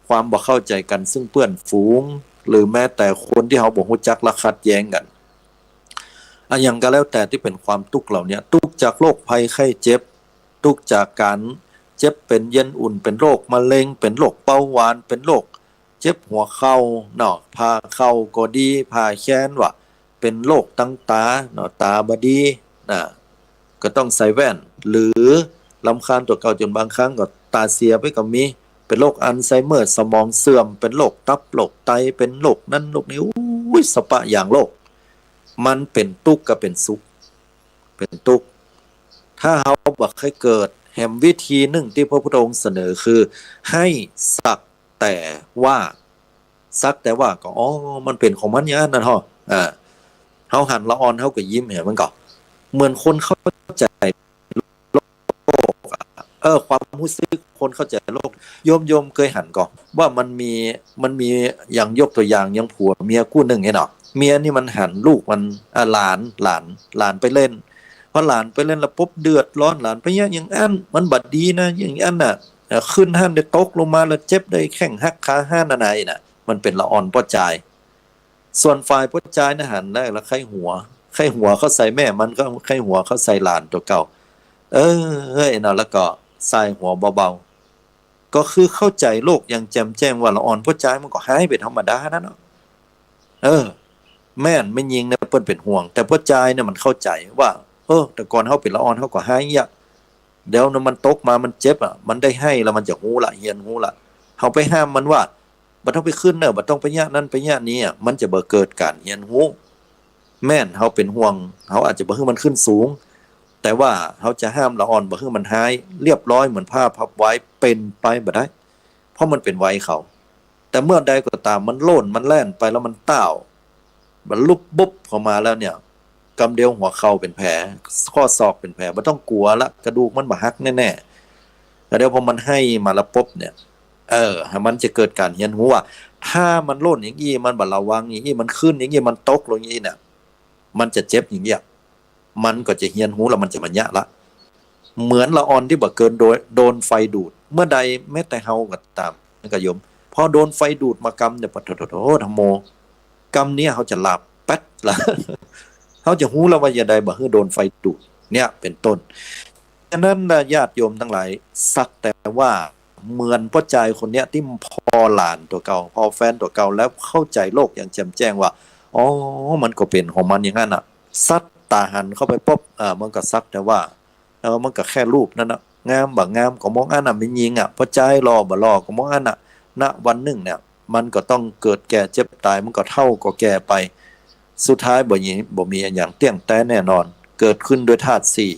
ความบ่เข้าใจ๋กั๋นซึ่งเปื้อนฝูง หรือแม้แต่คนตี้เฮาบ่ฮู้จัก และขัดแย้งกั๋น อะหยังก็แล้วแต่ตี้เป๋นความตุ๊กข์เหล่าเนี้ย ตุ๊กข์จากโรคภัยไข้เจ็บ ตุ๊กข์จากก๋านเจ็บเป๋นเย็นอุ่น เป๋นโรคมะเร็ง เป๋นโรคเบาหวาน เป๋นโรคเจ็บหัวเข่าเนาะ ผ่าเข่าก็ดี ผ่าแขนวะ เป๋นโรคตางต๋าเนาะ ต๋าบ่ดีนะ ก็ต้องใส่แว่น หรือรำคาญตั๋วเก่าจ๋นบางครั้งก็ต๋าเสียไปก็มี เป๋นโรคอัลไซเมอร์ สมองเสื่อม เป๋นโรคตับ โรคไต เป๋นโรคนั้นโรคนี้ อู้ย สะปะอย่างโรค มันเป๋นตุ๊กข์กับเป๋นสุข เป๋นตุ๊กข์ ถ้าเฮาบ่ใค่เกิด แหมวิธีนึ่งตี้พระพุทธองค์เสนอคือ หื้อสักแต่ว่า สักแต่ว่าก็ อ๋อ มันเป๋นของมันอย่างนั้นน่ะเนาะ อ่า เฮาหันละอ่อนเฮาก็ยิ้ม หันมันก็ เหมือนคนเข้าใจ๋โลกอะ เออ ความฮู้สึกคนเข้าใจ๋โลก โยม โยมเกยหันก่อ ว่ามันมี มันมี อย่างยกตั๋วอย่าง อย่างผัวเมียกู้นึ่งเนี่ยเนาะ เมียนี่มันหันลูกมัน อ่ะ หลาน หลาน หลานไปเล่น พอหลานไปเล่นแล้วปุ๊บเดือดร้อน หลานไปเยียะอย่างอั้น มันบ่ดีนะ อย่างอั้นน่ะ เอ่อ ขึ้นห้านได้ตกลงมาแล้วเจ็บได้แข้งหักขาหักอันไหนน่ะ มันเป๋นละอ่อนป้อจาย ส่วนฝ่ายป้อจายน่ะหันได้แล้วใค่หัว ใค่หัวเข้าใส่แม่มันก็ใค่หัวเข้าใส่หลานตั๋วเก่า เออ เฮ้ยเนาะ แล้วก็ส่ายหัวเบาๆ ก็คือเข้าใจ๋โลกอย่างแจ่มแจ้งว่าละอ่อนป้อจายมันก็ฮ้ายเป๋นธรรมดานั่นเนาะ เออ แม่น แม่ญิงเนี่ยเปิ้นเป๋นห่วง แต่ป้อจายเนี่ยมันเข้าใจ๋ว่า เออ แต่ก่อนเฮาเป๋นละอ่อนเฮาก็ฮ้ายเยียะ เดี๋ยวนะมันตกมามันเจ็บอะ มันได้ไห้แล้วมันจะฮู้ละ เฮียนฮู้ละ เฮาไปห้ามมันว่า บ่ต้องไปขึ้นเน่อ บ่ต้องไปเยียะนั้นไปเยียะนี้อะ มันจะบ่เกิดก๋านเฮียนฮู้ แม่น เฮาเป๋นห่วง เฮาอาจจะบ่หื้อมันขึ้นสูง แต่ว่าเฮาจะห้ามละอ่อนบ่หื้อมันฮ้าย เรียบร้อยเหมือนผ้าพับไว้ เป๋นไปบ่ได้ เพราะมันเป๋นวัยเขา แต่เมื่อใดก็ต๋ามมันโล่น มันแล่นไปแล้วมันต้าว มันลุบบุบเข้ามาแล้วเนี่ย กำเดียวหัวเข่าเป๋นแผล ข้อศอกเป๋นแผล บ่ต้องกั๋วละ กระดูกมันบ่หักแน่ๆ แต่เดี๋ยวพอมันไห้มาแล้วปุ๊บเนี่ย เออ มันจะเกิดก๋านเฮียนฮู้ว่า ถ้ามันล่นอย่างอี้ มันบ่ระวังอย่างอี้ มันขึ้นอย่างอี้ มันตกลงอย่างอี้เนี่ย มันจะเจ็บอย่างเงี้ย มันก็จะเฮียนฮู้แล้วมันจะบ่เยียะละ เหมือนละอ่อนตี้บ่าเกินโดน โดนไฟดูด เมื่อใดแม้แต่เฮาก็ต๋าม มันก็โยม พอโดนไฟดูดมากำเนี่ย ปะโถ โถ โถ ธัมโม กำเนี่ยเฮาจะหลับแป๊ดละ เฮาจะฮู้แล้วว่าจะใดบ่หื้อโดนไฟดูด เนี่ย เป๋นต้น ฉะนั้นนะ ญาติโยมตังหลาย สักแต่ว่า เหมือนป้อจายคนเนี้ยตี้ผ่อหลานตั๋วเก่า ผ่อแฟนตั๋วเก่า แล้วเข้าใจ๋โลกอย่างแจ่มแจ้งว่า อ๋อ มันก็เป๋นของมันอย่างนั้นน่ะ สักต๋าหันเข้าไปปุ๊บ เออ มันก็สักแต่ว่า เออ มันก็แค่รูปนั้นน่ะ งามบ่งามก็มองอั้นน่ะ แม่ญิงอ่ะ ป้อจายหล่อบ่หล่อก็มองอั้นน่ะ ณ วันนึ่งเนี่ย มันก็ต้องเกิดแก่เจ็บต๋าย มันก็เฒ่าก็แก่ไป สุดท้ายบ่มี บ่มีอะหยังเตี้ยงแต๊แน่นอน เกิดขึ้นด้วยธาตุสี่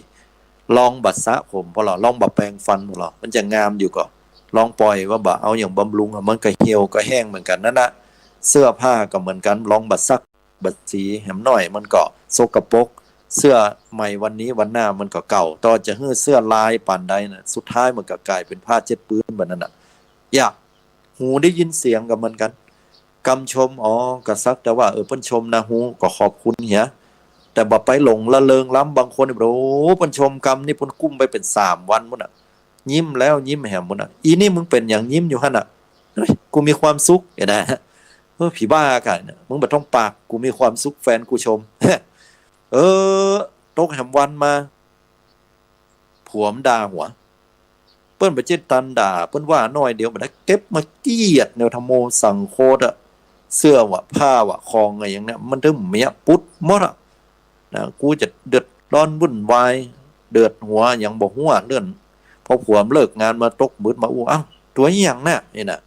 ลองบ่สระผมผ่อลอ ลองบ่แปรงฟันผ่อลอ มันจะงามอยู่ก่อ ลองป่อยว่าบ่เอาอะหยังบำรุงอะ มันก็เหี่ยวก็แห้งเหมือนกั๋นนั้นน่ะ เสื้อผ้าก็เหมือนกั๋น ลองบ่ซักบ่สีแหมหน้อย มันก็สกปรก เสื้อใหม่วันนี้วันหน้ามันก็เก่า ต่อจะหื้อเสื้อลายปานใดน่ะ สุดท้ายมันก็ก๋ายเป๋นผ้าเจ็ดปื๊นแบบนั้นน่ะ อย่า หูได้ยินเสียงก็เหมือนกั๋น กำชม อ๋อ ก็สักแต่ว่า เออ เปิ้นชมนาฮู้ ก็ขอบคุณเหีย แต่บ่ไปหลงละเริงล้ำ บางคนนี่ โอ้ เปิ้นชมกำนี่ เปิ้นกุ้มไปเป๋นสามวันปู๊นน่ะ ยิ้มแล้วยิ้มแหมปู๊นน่ะ อีนี่มึงเป๋นหยังยิ้มอยู่หั้นน่ะ เฮ้ย กูมีความสุข เห็นนะ เออ ผีบ้ากั๋นน่ะ มึงบ่ต้องปาก กูมีความสุข แฟนกูชม เออ ตกแหมวันมา ผัวมันด่าหัว เปิ้นบ่เจ็ดตันด่า เปิ้นว่าน้อยเดียวบ่ได้ เก็บมาเกลียดแนวธัมโมสังโคตอะ เสื้อวะ ผ้าวะ ของอะหยังเนี่ย มันเถิงเมียปุ๊ดหมดอะ นะ กูจะเดือดร้อนวุ่นวาย เดือดหัวหยังบ่ฮู้เรื่อง พอผัวมันเลิกงานมาตกมืดมาอู้ อ้าว ตั๋วอะหยังน่ะ นี่น่ะ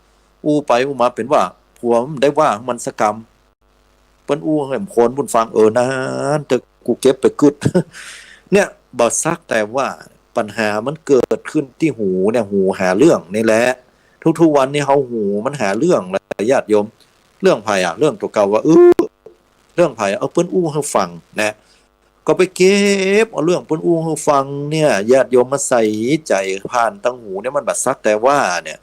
อู้ไปอู้มาเป๋นว่า ผัวมันได้ว่ามันสักกำ เปิ้นอู้แหมคนปู๊นฟัง เออ นั้นเต๊อะ กูเก็บไปกึ๊ด เนี่ย บ่สักแต่ว่า ปัญหามันเกิดขึ้นตี้หูเนี่ย หูหาเรื่องนี่แหละ ทุกๆ วันนี้เฮาหูมันหาเรื่องแหละ ญาติโยม เรื่องใผอะ เรื่องตั๋วเก่าว่า เออ เรื่องใผอะ เออ เปิ้นอู้หื้อฟังนะ ก็ไปเก็บเอาเรื่องเปิ้นอู้หื้อฟังเนี่ย ญาติโยมมาใส่ใจ๋ ผ่านตังหูเนี่ย มันบ่สักแต่ว่าเนี่ย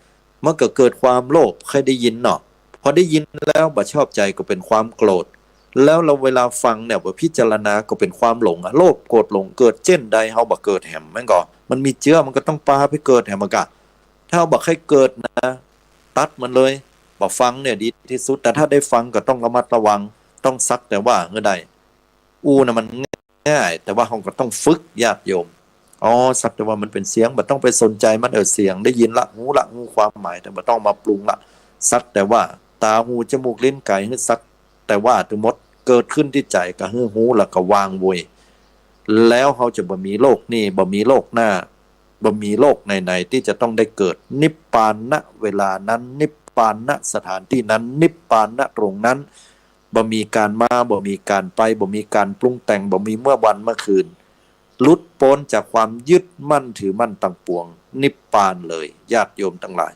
มันก็เกิดความโลภ เคยได้ยินเนาะ พอได้ยินแล้วบ่ชอบใจ๋ก็เป๋นความโกรธ แล้วเราเวลาฟังเนี่ย บ่พิจารณาก็เป๋นความหลงอะ โลภโกรธหลง เกิดเจ้นใดเฮาบ่เกิดแหม มันก็ มันมีเจื้อ มันก็ต้องปาไปเกิดแหม มันก็ ถ้าเฮาบ่ใค่เกิดนะ ตัดมันเลย บ่ฟังเนี่ยดีตี้สุด แต่ถ้าได้ฟังก็ต้องระมัดระวัง ต้องสักแต่ว่าหื้อได้ อู้น่ะมันง่าย แต่ว่าเฮาก็ต้องฝึก ญาติโยม อ๋อ สักแต่ว่ามันเป๋นเสียง บ่ต้องไปสนใจ๋มัน เออ เสียงได้ยินละ ฮู้ละ ฮู้ความหมาย แต่บ่ต้องมาปรุงละ สักแต่ว่า ต๋า หู จมูก ลิ้น ก๋าย หื้อสักแต่ว่าตึงหมด เกิดขึ้นตี้ใจ๋ ก็หื้อฮู้แล้วก็วางเว้ย แล้วเฮาจะบ่มีโลกนี่ บ่มีโลกหน้า บ่มีโลกไหนๆ ตี้จะต้องได้เกิด นิพพาน ณ เวลานั้น นิพพาน ณ สถานตี้นั้น นิพพาน ณ ตรงนั้น บ่มีก๋านมา บ่มีก๋านไป บ่มีก๋านปรุงแต่ง บ่มีเมื่อวันเมื่อคืน หลุดป๊นจากความยึดมั่นถือมั่นตังปวง นิพพานเลย ญาติโยมตังหลาย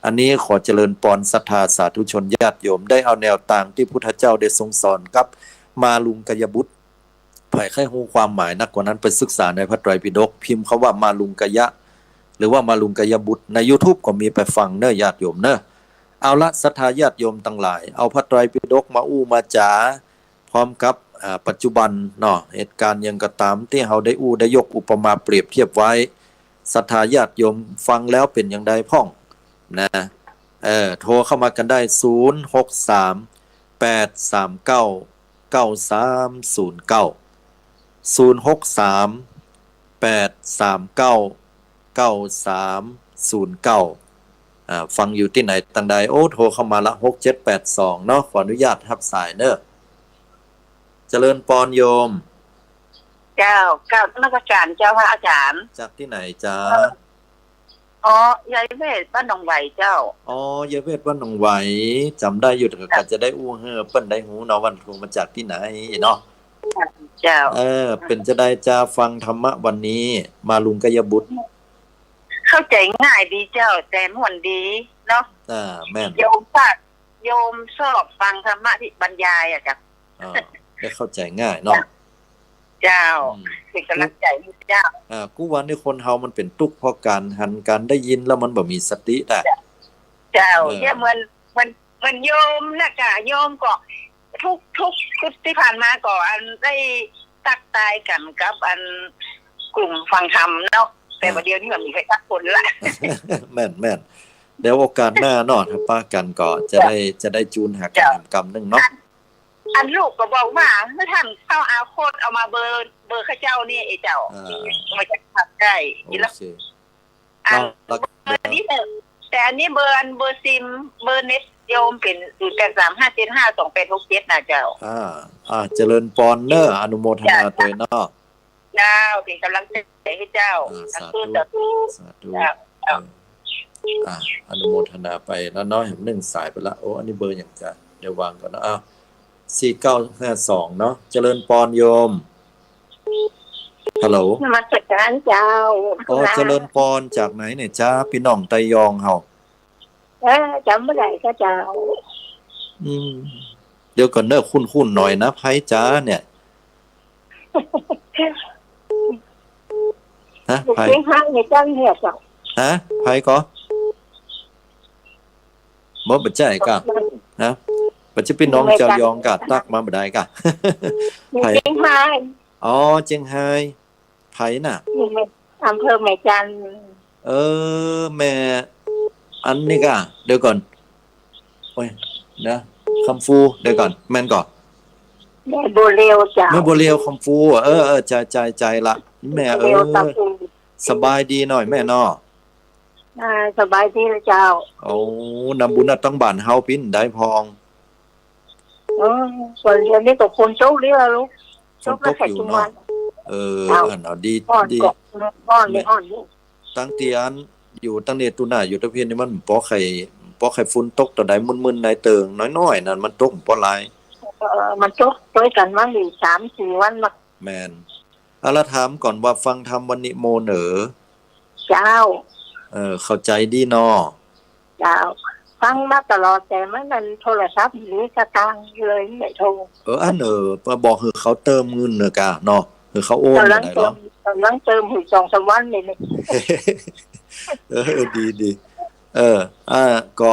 อันนี้ขอเจริญปอนศรัทธาสาธุชนญาติโยม ได้เอาแนวตางตี้พุทธเจ้าได้ทรงสอนกับมาลุงกยบุตร ใผใค่ฮู้ความหมายนักกว่านั้น ไปศึกษาในพระไตรปิฎก พิมพ์คำว่ามาลุงกยะ หรือว่ามาลุงกยบุตร ในยูทูบก็มี ไปฟังเน่อ ญาติโยมเน่อ เอาละ ศรัทธาญาติโยมตังหลาย เอาพระไตรปิฎกมาอู้มาจ๋า พร้อมกับ อ่า ปัจจุบันเนาะ เหตุการณ์หยังก็ต๋ามตี้เฮาได้อู้ได้ยกอุปมาเปรียบเทียบไว้ ศรัทธาญาติโยมฟังแล้วเป๋นอย่างใดพ่องนะ เออ โทรเข้ามากั๋นได้ ศูนย์ หก สาม แปด สาม เก้า เก้า สาม ศูนย์ เก้า ศูนย์ หก สาม แปด สาม เก้า เก้า สาม ศูนย์ เก้า อ่า ฟังอยู่ตี้ไหนตังใด โอ้ โทรเข้ามาละ หก เจ็ด แปด สอง เนาะ ขออนุญาตฮับสายเน่อ เจริญปอนโยม เจ้า กราบนมัสก๋านเจ้าพระอาจ๋ารย์ จากตี้ไหนจ๊ะ เอ่อ อ๋อ ยายเวชบ้านหนองไหวเจ้า อ๋อ ยายเวชบ้านหนองไหว จ๋ำได้อยู่ แต่ก็จะได้อู้หื้อเปิ้นได้ฮู้เนาะ ว่าโทรมาจากตี้ไหนเนาะ เจ้า เออ เป๋นจะใดจะฟังธรรมะวันนี้ มาลุงกยบุตร เข้าใจ๋ง่ายดีเจ้า แต่ม่วนดีเนาะ อ่า แม่น โยมฝาก โยมชอบฟังธรรมะตี้บรรยายอะเจ้า อ่า ได้เข้าใจ๋ง่ายเนาะ เจ้า อืม เป๋นก๋ำลังใจ๋หื้อเจ้า อ่า กู้วันนี้คนเฮามันเป๋นตุ๊กข์เพราะก๋านหันก๋านได้ยินแล้วมันบ่มีสติได้ เจ้า เจ้า เออ เนี่ยเหมือน เหมือน เหมือนโยมนะกะ โยมก็ทุก ทุก ทุกที่ผ่านมาก็อันได้ตักตายกั๋นกับอันกลุ่มฟังธรรมเนาะ แต่ เออ บ่าเดี่ยวนี้บ่มีใผสักคนละ แม่น แม่น เดี๋ยวโอกาสหน้าเนาะ ถ้าปะกั๋นก็จะได้ เจ้า จะได้จูนหากั๋น เจ้า แหมกำนึ่งเนาะ อัน อันลูกก็บอกว่า เมื่อท่านเข้าอาโคตเอามาเบอร์ เบอร์ข้าเจ้านี่ไอ้เจ้า อ่า มาจากภาคใต้ โอเค อัน เนาะ แล้ว เบอร์นี้เบอร์ แต่อันนี้เบอร์ อันเบอร์ซิม เบอร์เน็ตโยมเป๋น ศูนย์แปดสามห้าเจ็ดห้าสองแปดหกเจ็ด นะเจ้า อ่า อ่า เจริญปอนเน้อ อนุโมทนาตวยเนาะ เจ้า เป๋นก๋ำลังใจ๋หื้อเจ้า อ่า สาธุ สาธุ สาธุ เจ้า เจ้า เออ อ่า อนุโมทนาไปแล้วเนาะ แหมนึ่งสายไปละ โอ้ อันนี้เบอร์หยังจ๊ะ เดี๋ยววางก่อนนะ อ้าว สี่เก้าห้าสอง เนาะ เจริญปอนโยม ฮัลโหล นมัสการเจ้า อ๋อ เจริญปอน จากไหนเนี่ยจ๊ะ ปี้น้องไตยองเฮา เออ จ๋ำบ่ได้ก็เจ้า อืม เดี๋ยวก่อนเน้อ คุ้นๆ หน่อยนะ ใผจ๊ะเนี่ย ฮะ ใผ เสียงหายในจังเนี่ยเจ้า ฮะ ใผก่อ บ่ บ่ใจ้ก่ะ ฮะ บ่ใจ้ปี้น้องเจ้ายองก่ะ ตักมาบ่ได้ก่ะ ใผ เจียงฮาย อ๋อ เจียงฮาย ใผน่ะ อยู่ในอำเภอแม่จันทน์ เออ แม่ อันนี้ก่ะ เดี๋ยวก่อน โอ้ย นะ คำฟู เดี๋ยวก่อน แม่นก่อ แม่บัวเรียวเจ้า แม่บัวเรียว คำฟู เออ เออ ใจ้ ใจ้ ใจ้ละ แม่ บัวเรียว เออ ตาปู สบายดีหน่อยแม่เนาะ อ่า สบายดีละเจ้า โอ้ นำบุญนะ ตังบ้านเฮาปี้นได้พอง เออ ส่วนเดี๋ยวนี้ก็ฝนตกเรื่อยลูก ฝนตกอยู่เนาะ ตกแล้วใส่ถุงวัน เออ เจ้า อันเอาดี ฮ้อน ดี ก็ฮ้อนเลย ฮ้อนอยู่ ตังเตียนอยู่ตังเนตุนาอยู่ตะเพียนนี่มันบ่ใค่อย บ่ใค่อยฝนตกเต้าใด มึนๆ ในเติงน้อยๆ นั่น มันตกบ่หลาย เออ มันตกตวยกั๋นมานี่สามสี่วันละ แม่น อะละถามก่อนว่าฟังธรรมวันนี้โมเนอ เจ้า เออ เข้าใจ๋ดีเนาะ เจ้า ฟังมาตลอด แต่มันนั่นโทรศัพท์หนีสตางค์เลยไม่โทร เออ อัน เออ บอกหื้อเขาเติมเงินเนอะก่ะเนาะ หื้อเขาโอน ก๋ำลัง เติม เดี๋ยวเนาะ ก๋ำลังเติมหื้อสองสามวันนี่ เออ ดี ดี เออ อ่า ก็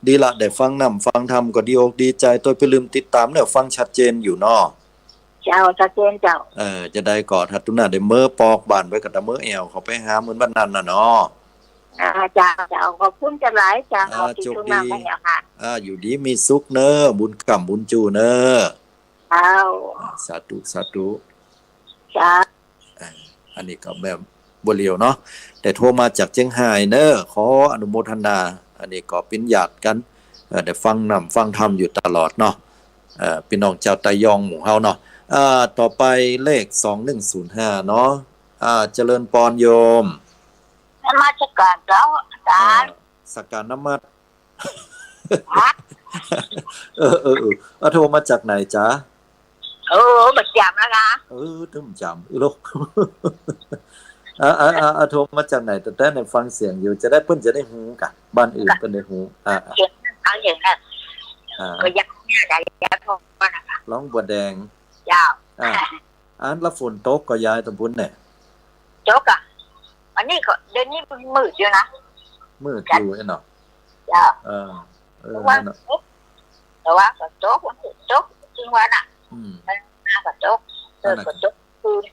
ดีละ ได้ฟังนำฟังธรรมก็ดีอกดีใจ๋ ตวยไปลืมติดต๋ามเน้อ ฟังชัดเจนอยู่เนาะ เจ้า ชัดเจนเจ้า เออ จะได้ก่อ ถ้าตุ๊หน้าได้เมอปอกบ้านไว้ก็ตะเมอแอ่วเข้าไปหาเหมือนวันนั้นน่ะเนาะ อ่า เจ้า เจ้า ขอบคุณเจ้าหลายเจ้า อ่า ตี้ตุ๊หน้า โจคดี มาแล้วค่ะ อ่า อยู่ดีมีสุขเน้อ บุญกำบุญจูเน้อ เจ้า อ่า สาธุ สาธุ เจ้า อ่า อันนี้ก็แม่บัวเรียวเนาะ ได้โทรมาจากเจียงฮายเน้อ ขออนุโมทนา อันนี้ก็เป๋นญาติกั๋น เอ่อ ได้ฟังนำฟังธรรมอยู่ตลอดเนาะ เอ่อ ปี้น้องจาวไตยองหมู่เฮาเนาะ อ่า ต่อไปเลขสองหนึ่งศูนย์ห้าเนาะ อ่า เจริญปอนโยม นมัสการเจ้าอาจ๋ารย์ อ่า สักการนมัส ฮะ เออ เออ เออ เอาโทรมาจากไหนจ๊ะ เออ บ่จ๋ำนะ เออ ตึงจ๋ำ เออ ลูก อ่า อ่า อ่า อ่า โทรมาจากไหน แต่ แต่ในฟังเสียงอยู่ จะได้ เปิ้นจะได้ฮู้ก่ะ บ้านอื่นเปิ้นได้ฮู้ อ่า อ่า เสียง เอาเสียงนะ อ่า ก็ยังเนี่ย ได้ ได้โทรมานะคะ ร้องบัวแดง เจ้า อ่า อันละฝนตกก่อยายตรงปุ้นเนี่ย ตกอะ อันนี้ก็เดี๋ยวนี้มันมืดอยู่นะ มืดอยู่เนาะ เจ้า เออ เออ วัน เนาะ ตก แต่ว่าก็ตก วันตก จริงวันอะ อืม มันมาก็ตก เออ อันนั้น ก็ตกคืน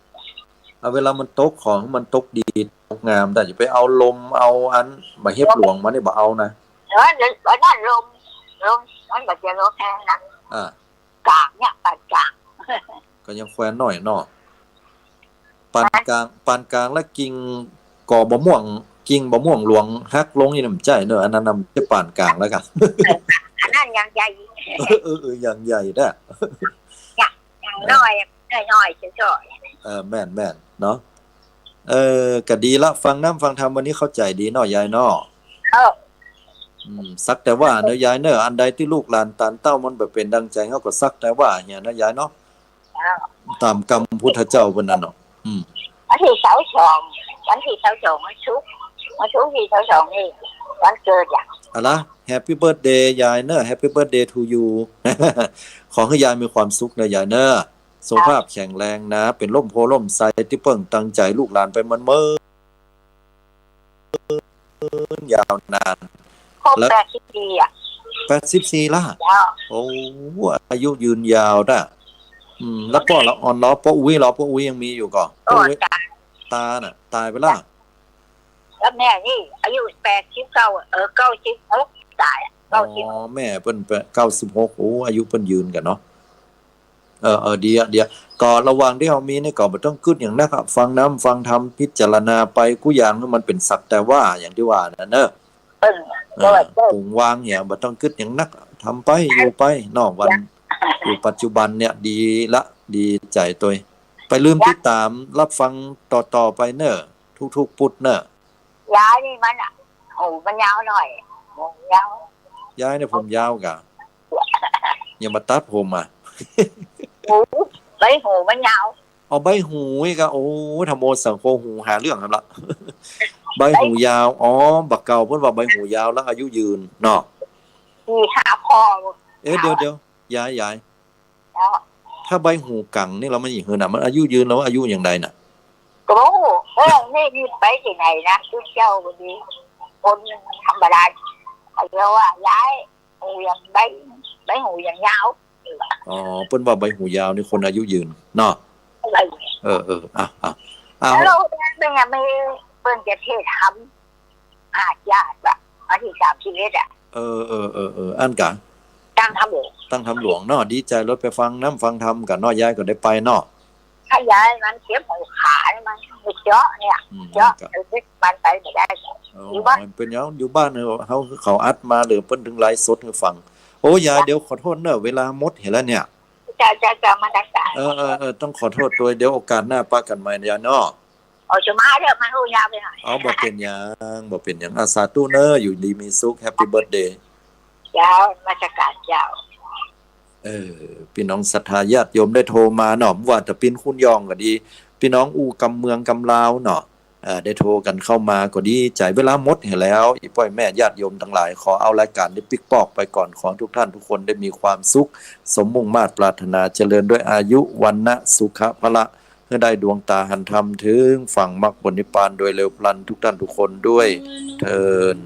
เอาเวลามันตกของมันตกดี ตกงาม แต่อย่าไปเอาลม เอาอันบ่าเห็บหลวงมานี่บ่เอานะ เออ เดี๋ยว อันนั้นลม ลม มันก็จะลมแฮงนะ อ่า ก๋างเนี่ย ปานก๋าง ก็ยังแควนหน่อยเนาะ ปานก๋าง ปานก๋างแล้วกิ่งกอบ่าม่วง กิ่งบ่าม่วงหลวงหักลงนี่น่ะ บ่ใจ้เนาะ อันนั้นน่ะบ่ใจ้ปานก๋างแล้วก่ะ อันนั้นยังใหญ่ เออ เออ เออ ยังใหญ่นะ ยัง ยังน้อย น้อยๆ จ้อยๆ เออ แม่น แม่นเนาะ เออ ก็ดีละ ฟังนำฟังธรรมวันนี้เข้าใจ๋ดีเนาะ ยายเนาะ เออ อืม สักแต่ว่าเนาะยายเนาะ อันใดตี้ลูกหลานตานเต้ามันบ่เป๋นดังใจ๋เฮาก็สักแต่ว่าเหียเนาะยายเนาะ เจ้า ต๋ามกำพุทธเจ้าเปิ้นน่ะเนาะ อืม วันตี้ซาวสอง วันตี้ซาวสอง วันศุกร์ วันศุกร์ตี้ซาวสองนี่ วันเกิดอะ อะละ Happy birthday ยายเนาะ Happy birthday to you ขอหื้อยายมีความสุขเนาะยายเนาะ สุขภาพแข็งแรงนะ เป๋นล่มโพธิ์ล่มไทรตี้เปิ้งตังใจ๋ลูกหลานไปเมินๆ ยาวนาน ครบ แล้ว แปดสิบสี่ อ่ะ แปดสิบสี่ ละ เจ้า โอ้ อายุยืนยาวนะ อืม แล้วป้อละอ่อนลอ ป้ออุ๊ยลอ ป้ออุ๊ยยังมีอยู่ก่อ โอ้ ป้ออุ๊ย ตาย ต๋ายน่ะ ต๋ายไปละ แล้วแม่นี่อายุแปดสิบเก้า เออ เก้าสิบหก ต๋ายอะ อ๋อ เก้าสิบหก แม่เปิ้นแปด เก้าสิบหก โอ้ อายุเปิ้นยืนกั๋นเนาะ เออ เออ ดีอะ ดีอะ ก็ระหว่างตี้เฮามีนี่ก็บ่ต้องกึ๊ดหยังนักอะ ฟังน้ำฟังธรรม พิจารณาไปกู้อย่าง มันเป๋นสักแต่ว่า อย่างตี้ว่านั่นเน่อ เออ เออ ก็ว่า ปล่อยวางเหีย บ่ต้องกึ๊ดหยังนัก ทำไป อยู่ไปเนาะ วัน อยู่ปัจจุบันเนี่ย ดีละ ดีใจ๋ตวย ไปลืมติดต๋ามรับฟังต่อๆ ไปเน่อ ทุกๆ ปุดเน่อ ยายนี่มันอะ หูมันยาวหน่อย หูยาว ยายเนี่ยผมยาวก่อ ยังบ่ตัดผมอะ หู ใบหูมันยาว เอาใบหูอีกอะ โอ้ ธัมโมสังโฆ หูหาเรื่องหั้นละ ใบหูยาว อ๋อ บ่าเก่าเปิ้นว่าใบหูยาวแล้วอายุยืนเนาะ มีหาพ่อ เอ๊ะ เดี๋ยวๆ ยาย ยาย เจ้า ถ้าใบหูกั๋งนี่ลาวมันอย่างหื้อน่ะ มันอายุยืน หรือว่าอายุอย่างใดน่ะ ก็บ่ฮู้ เออ นี่ นี่ไปตี้ไหนนะ ตุ๊เจ้าก็ดี คนธรรมดา เขาเรียกว่ายาย หูยังใบ ใบหูยังยาว อ๋อ เปิ้นว่าใบหูยาวนี่คนอายุยืนเนาะ อะไร เออ เออ อ่ะ อ่ะ อ่ะ แล้วเปิ้นจะมี เปิ้นจะเทศน์ธรรม หาดยาดอะ วันตี้สามสิบเอ็ดอะ เออ เออ เออ เออ อั้นก่อ ตั้งธรรมหลวง ตั้งธรรมหลวงเนาะ ดีใจ๋ ลดไปฟังน้ำฟังธรรมกั๋นเนาะ ยายก็ได้ไปเนาะ ถ้ายายมันเจ็บหัวขา มันไปเจาะเนี่ย อืม เจาะ อั้นก่อ เออ มันไปบ่ได้ อ๋อ อยู่บ้าน มันเป๋นหยัง อยู่บ้านเฮา เฮา เขาอัดมา หรือเปิ้นถึงไลฟ์สดหื้อฟัง โอ้ ยาย เดี๋ยวขอโทษเน่อ เวลาหมดเหียแล้วเนี่ย เจ้า เจ้า เจ้า มาตั้งแต่ เออ เออ เออ ต้องขอโทษตวย เดี๋ยวโอกาสหน้าปะกั๋นใหม่นะยายเนาะ เอา จะมาเถอะ มันอู้ยาวไปหน่อย เอา บ่เป๋นหยัง บ่เป๋นหยัง อ่ะ สาธุเน่อ อยู่ดีมีสุข แฮปปี้เบิร์ธเดย์ เจ้า นมัสการเจ้า เออ ปี้น้องศรัทธาญาติโยมได้โทรมาเนาะ บ่ว่าจะปี้นคุ้นย่องก็ดี ปี้น้องอู้กำเมืองกำลาวเนาะ เอ่อ ได้โทรกั๋นเข้ามาก็ดีใจ๋ เวลาหมดเหียแล้ว อี่ป้ออี่แม่ญาติโยมตังหลาย ขอเอารายก๋านนี้ปิ๊กปอกไปก่อน ขอทุกท่านทุกคนได้มีความสุข สมมุ่งมาตรปรารถนา เจริญด้วยอายุ วรรณะ สุขะ พละ หื้อได้ดวงต๋าหันธรรม เถิงฝั่งมรรคผลนิพพานโดยเร็วพลัน ทุกท่านทุกคนด้วยเทอญ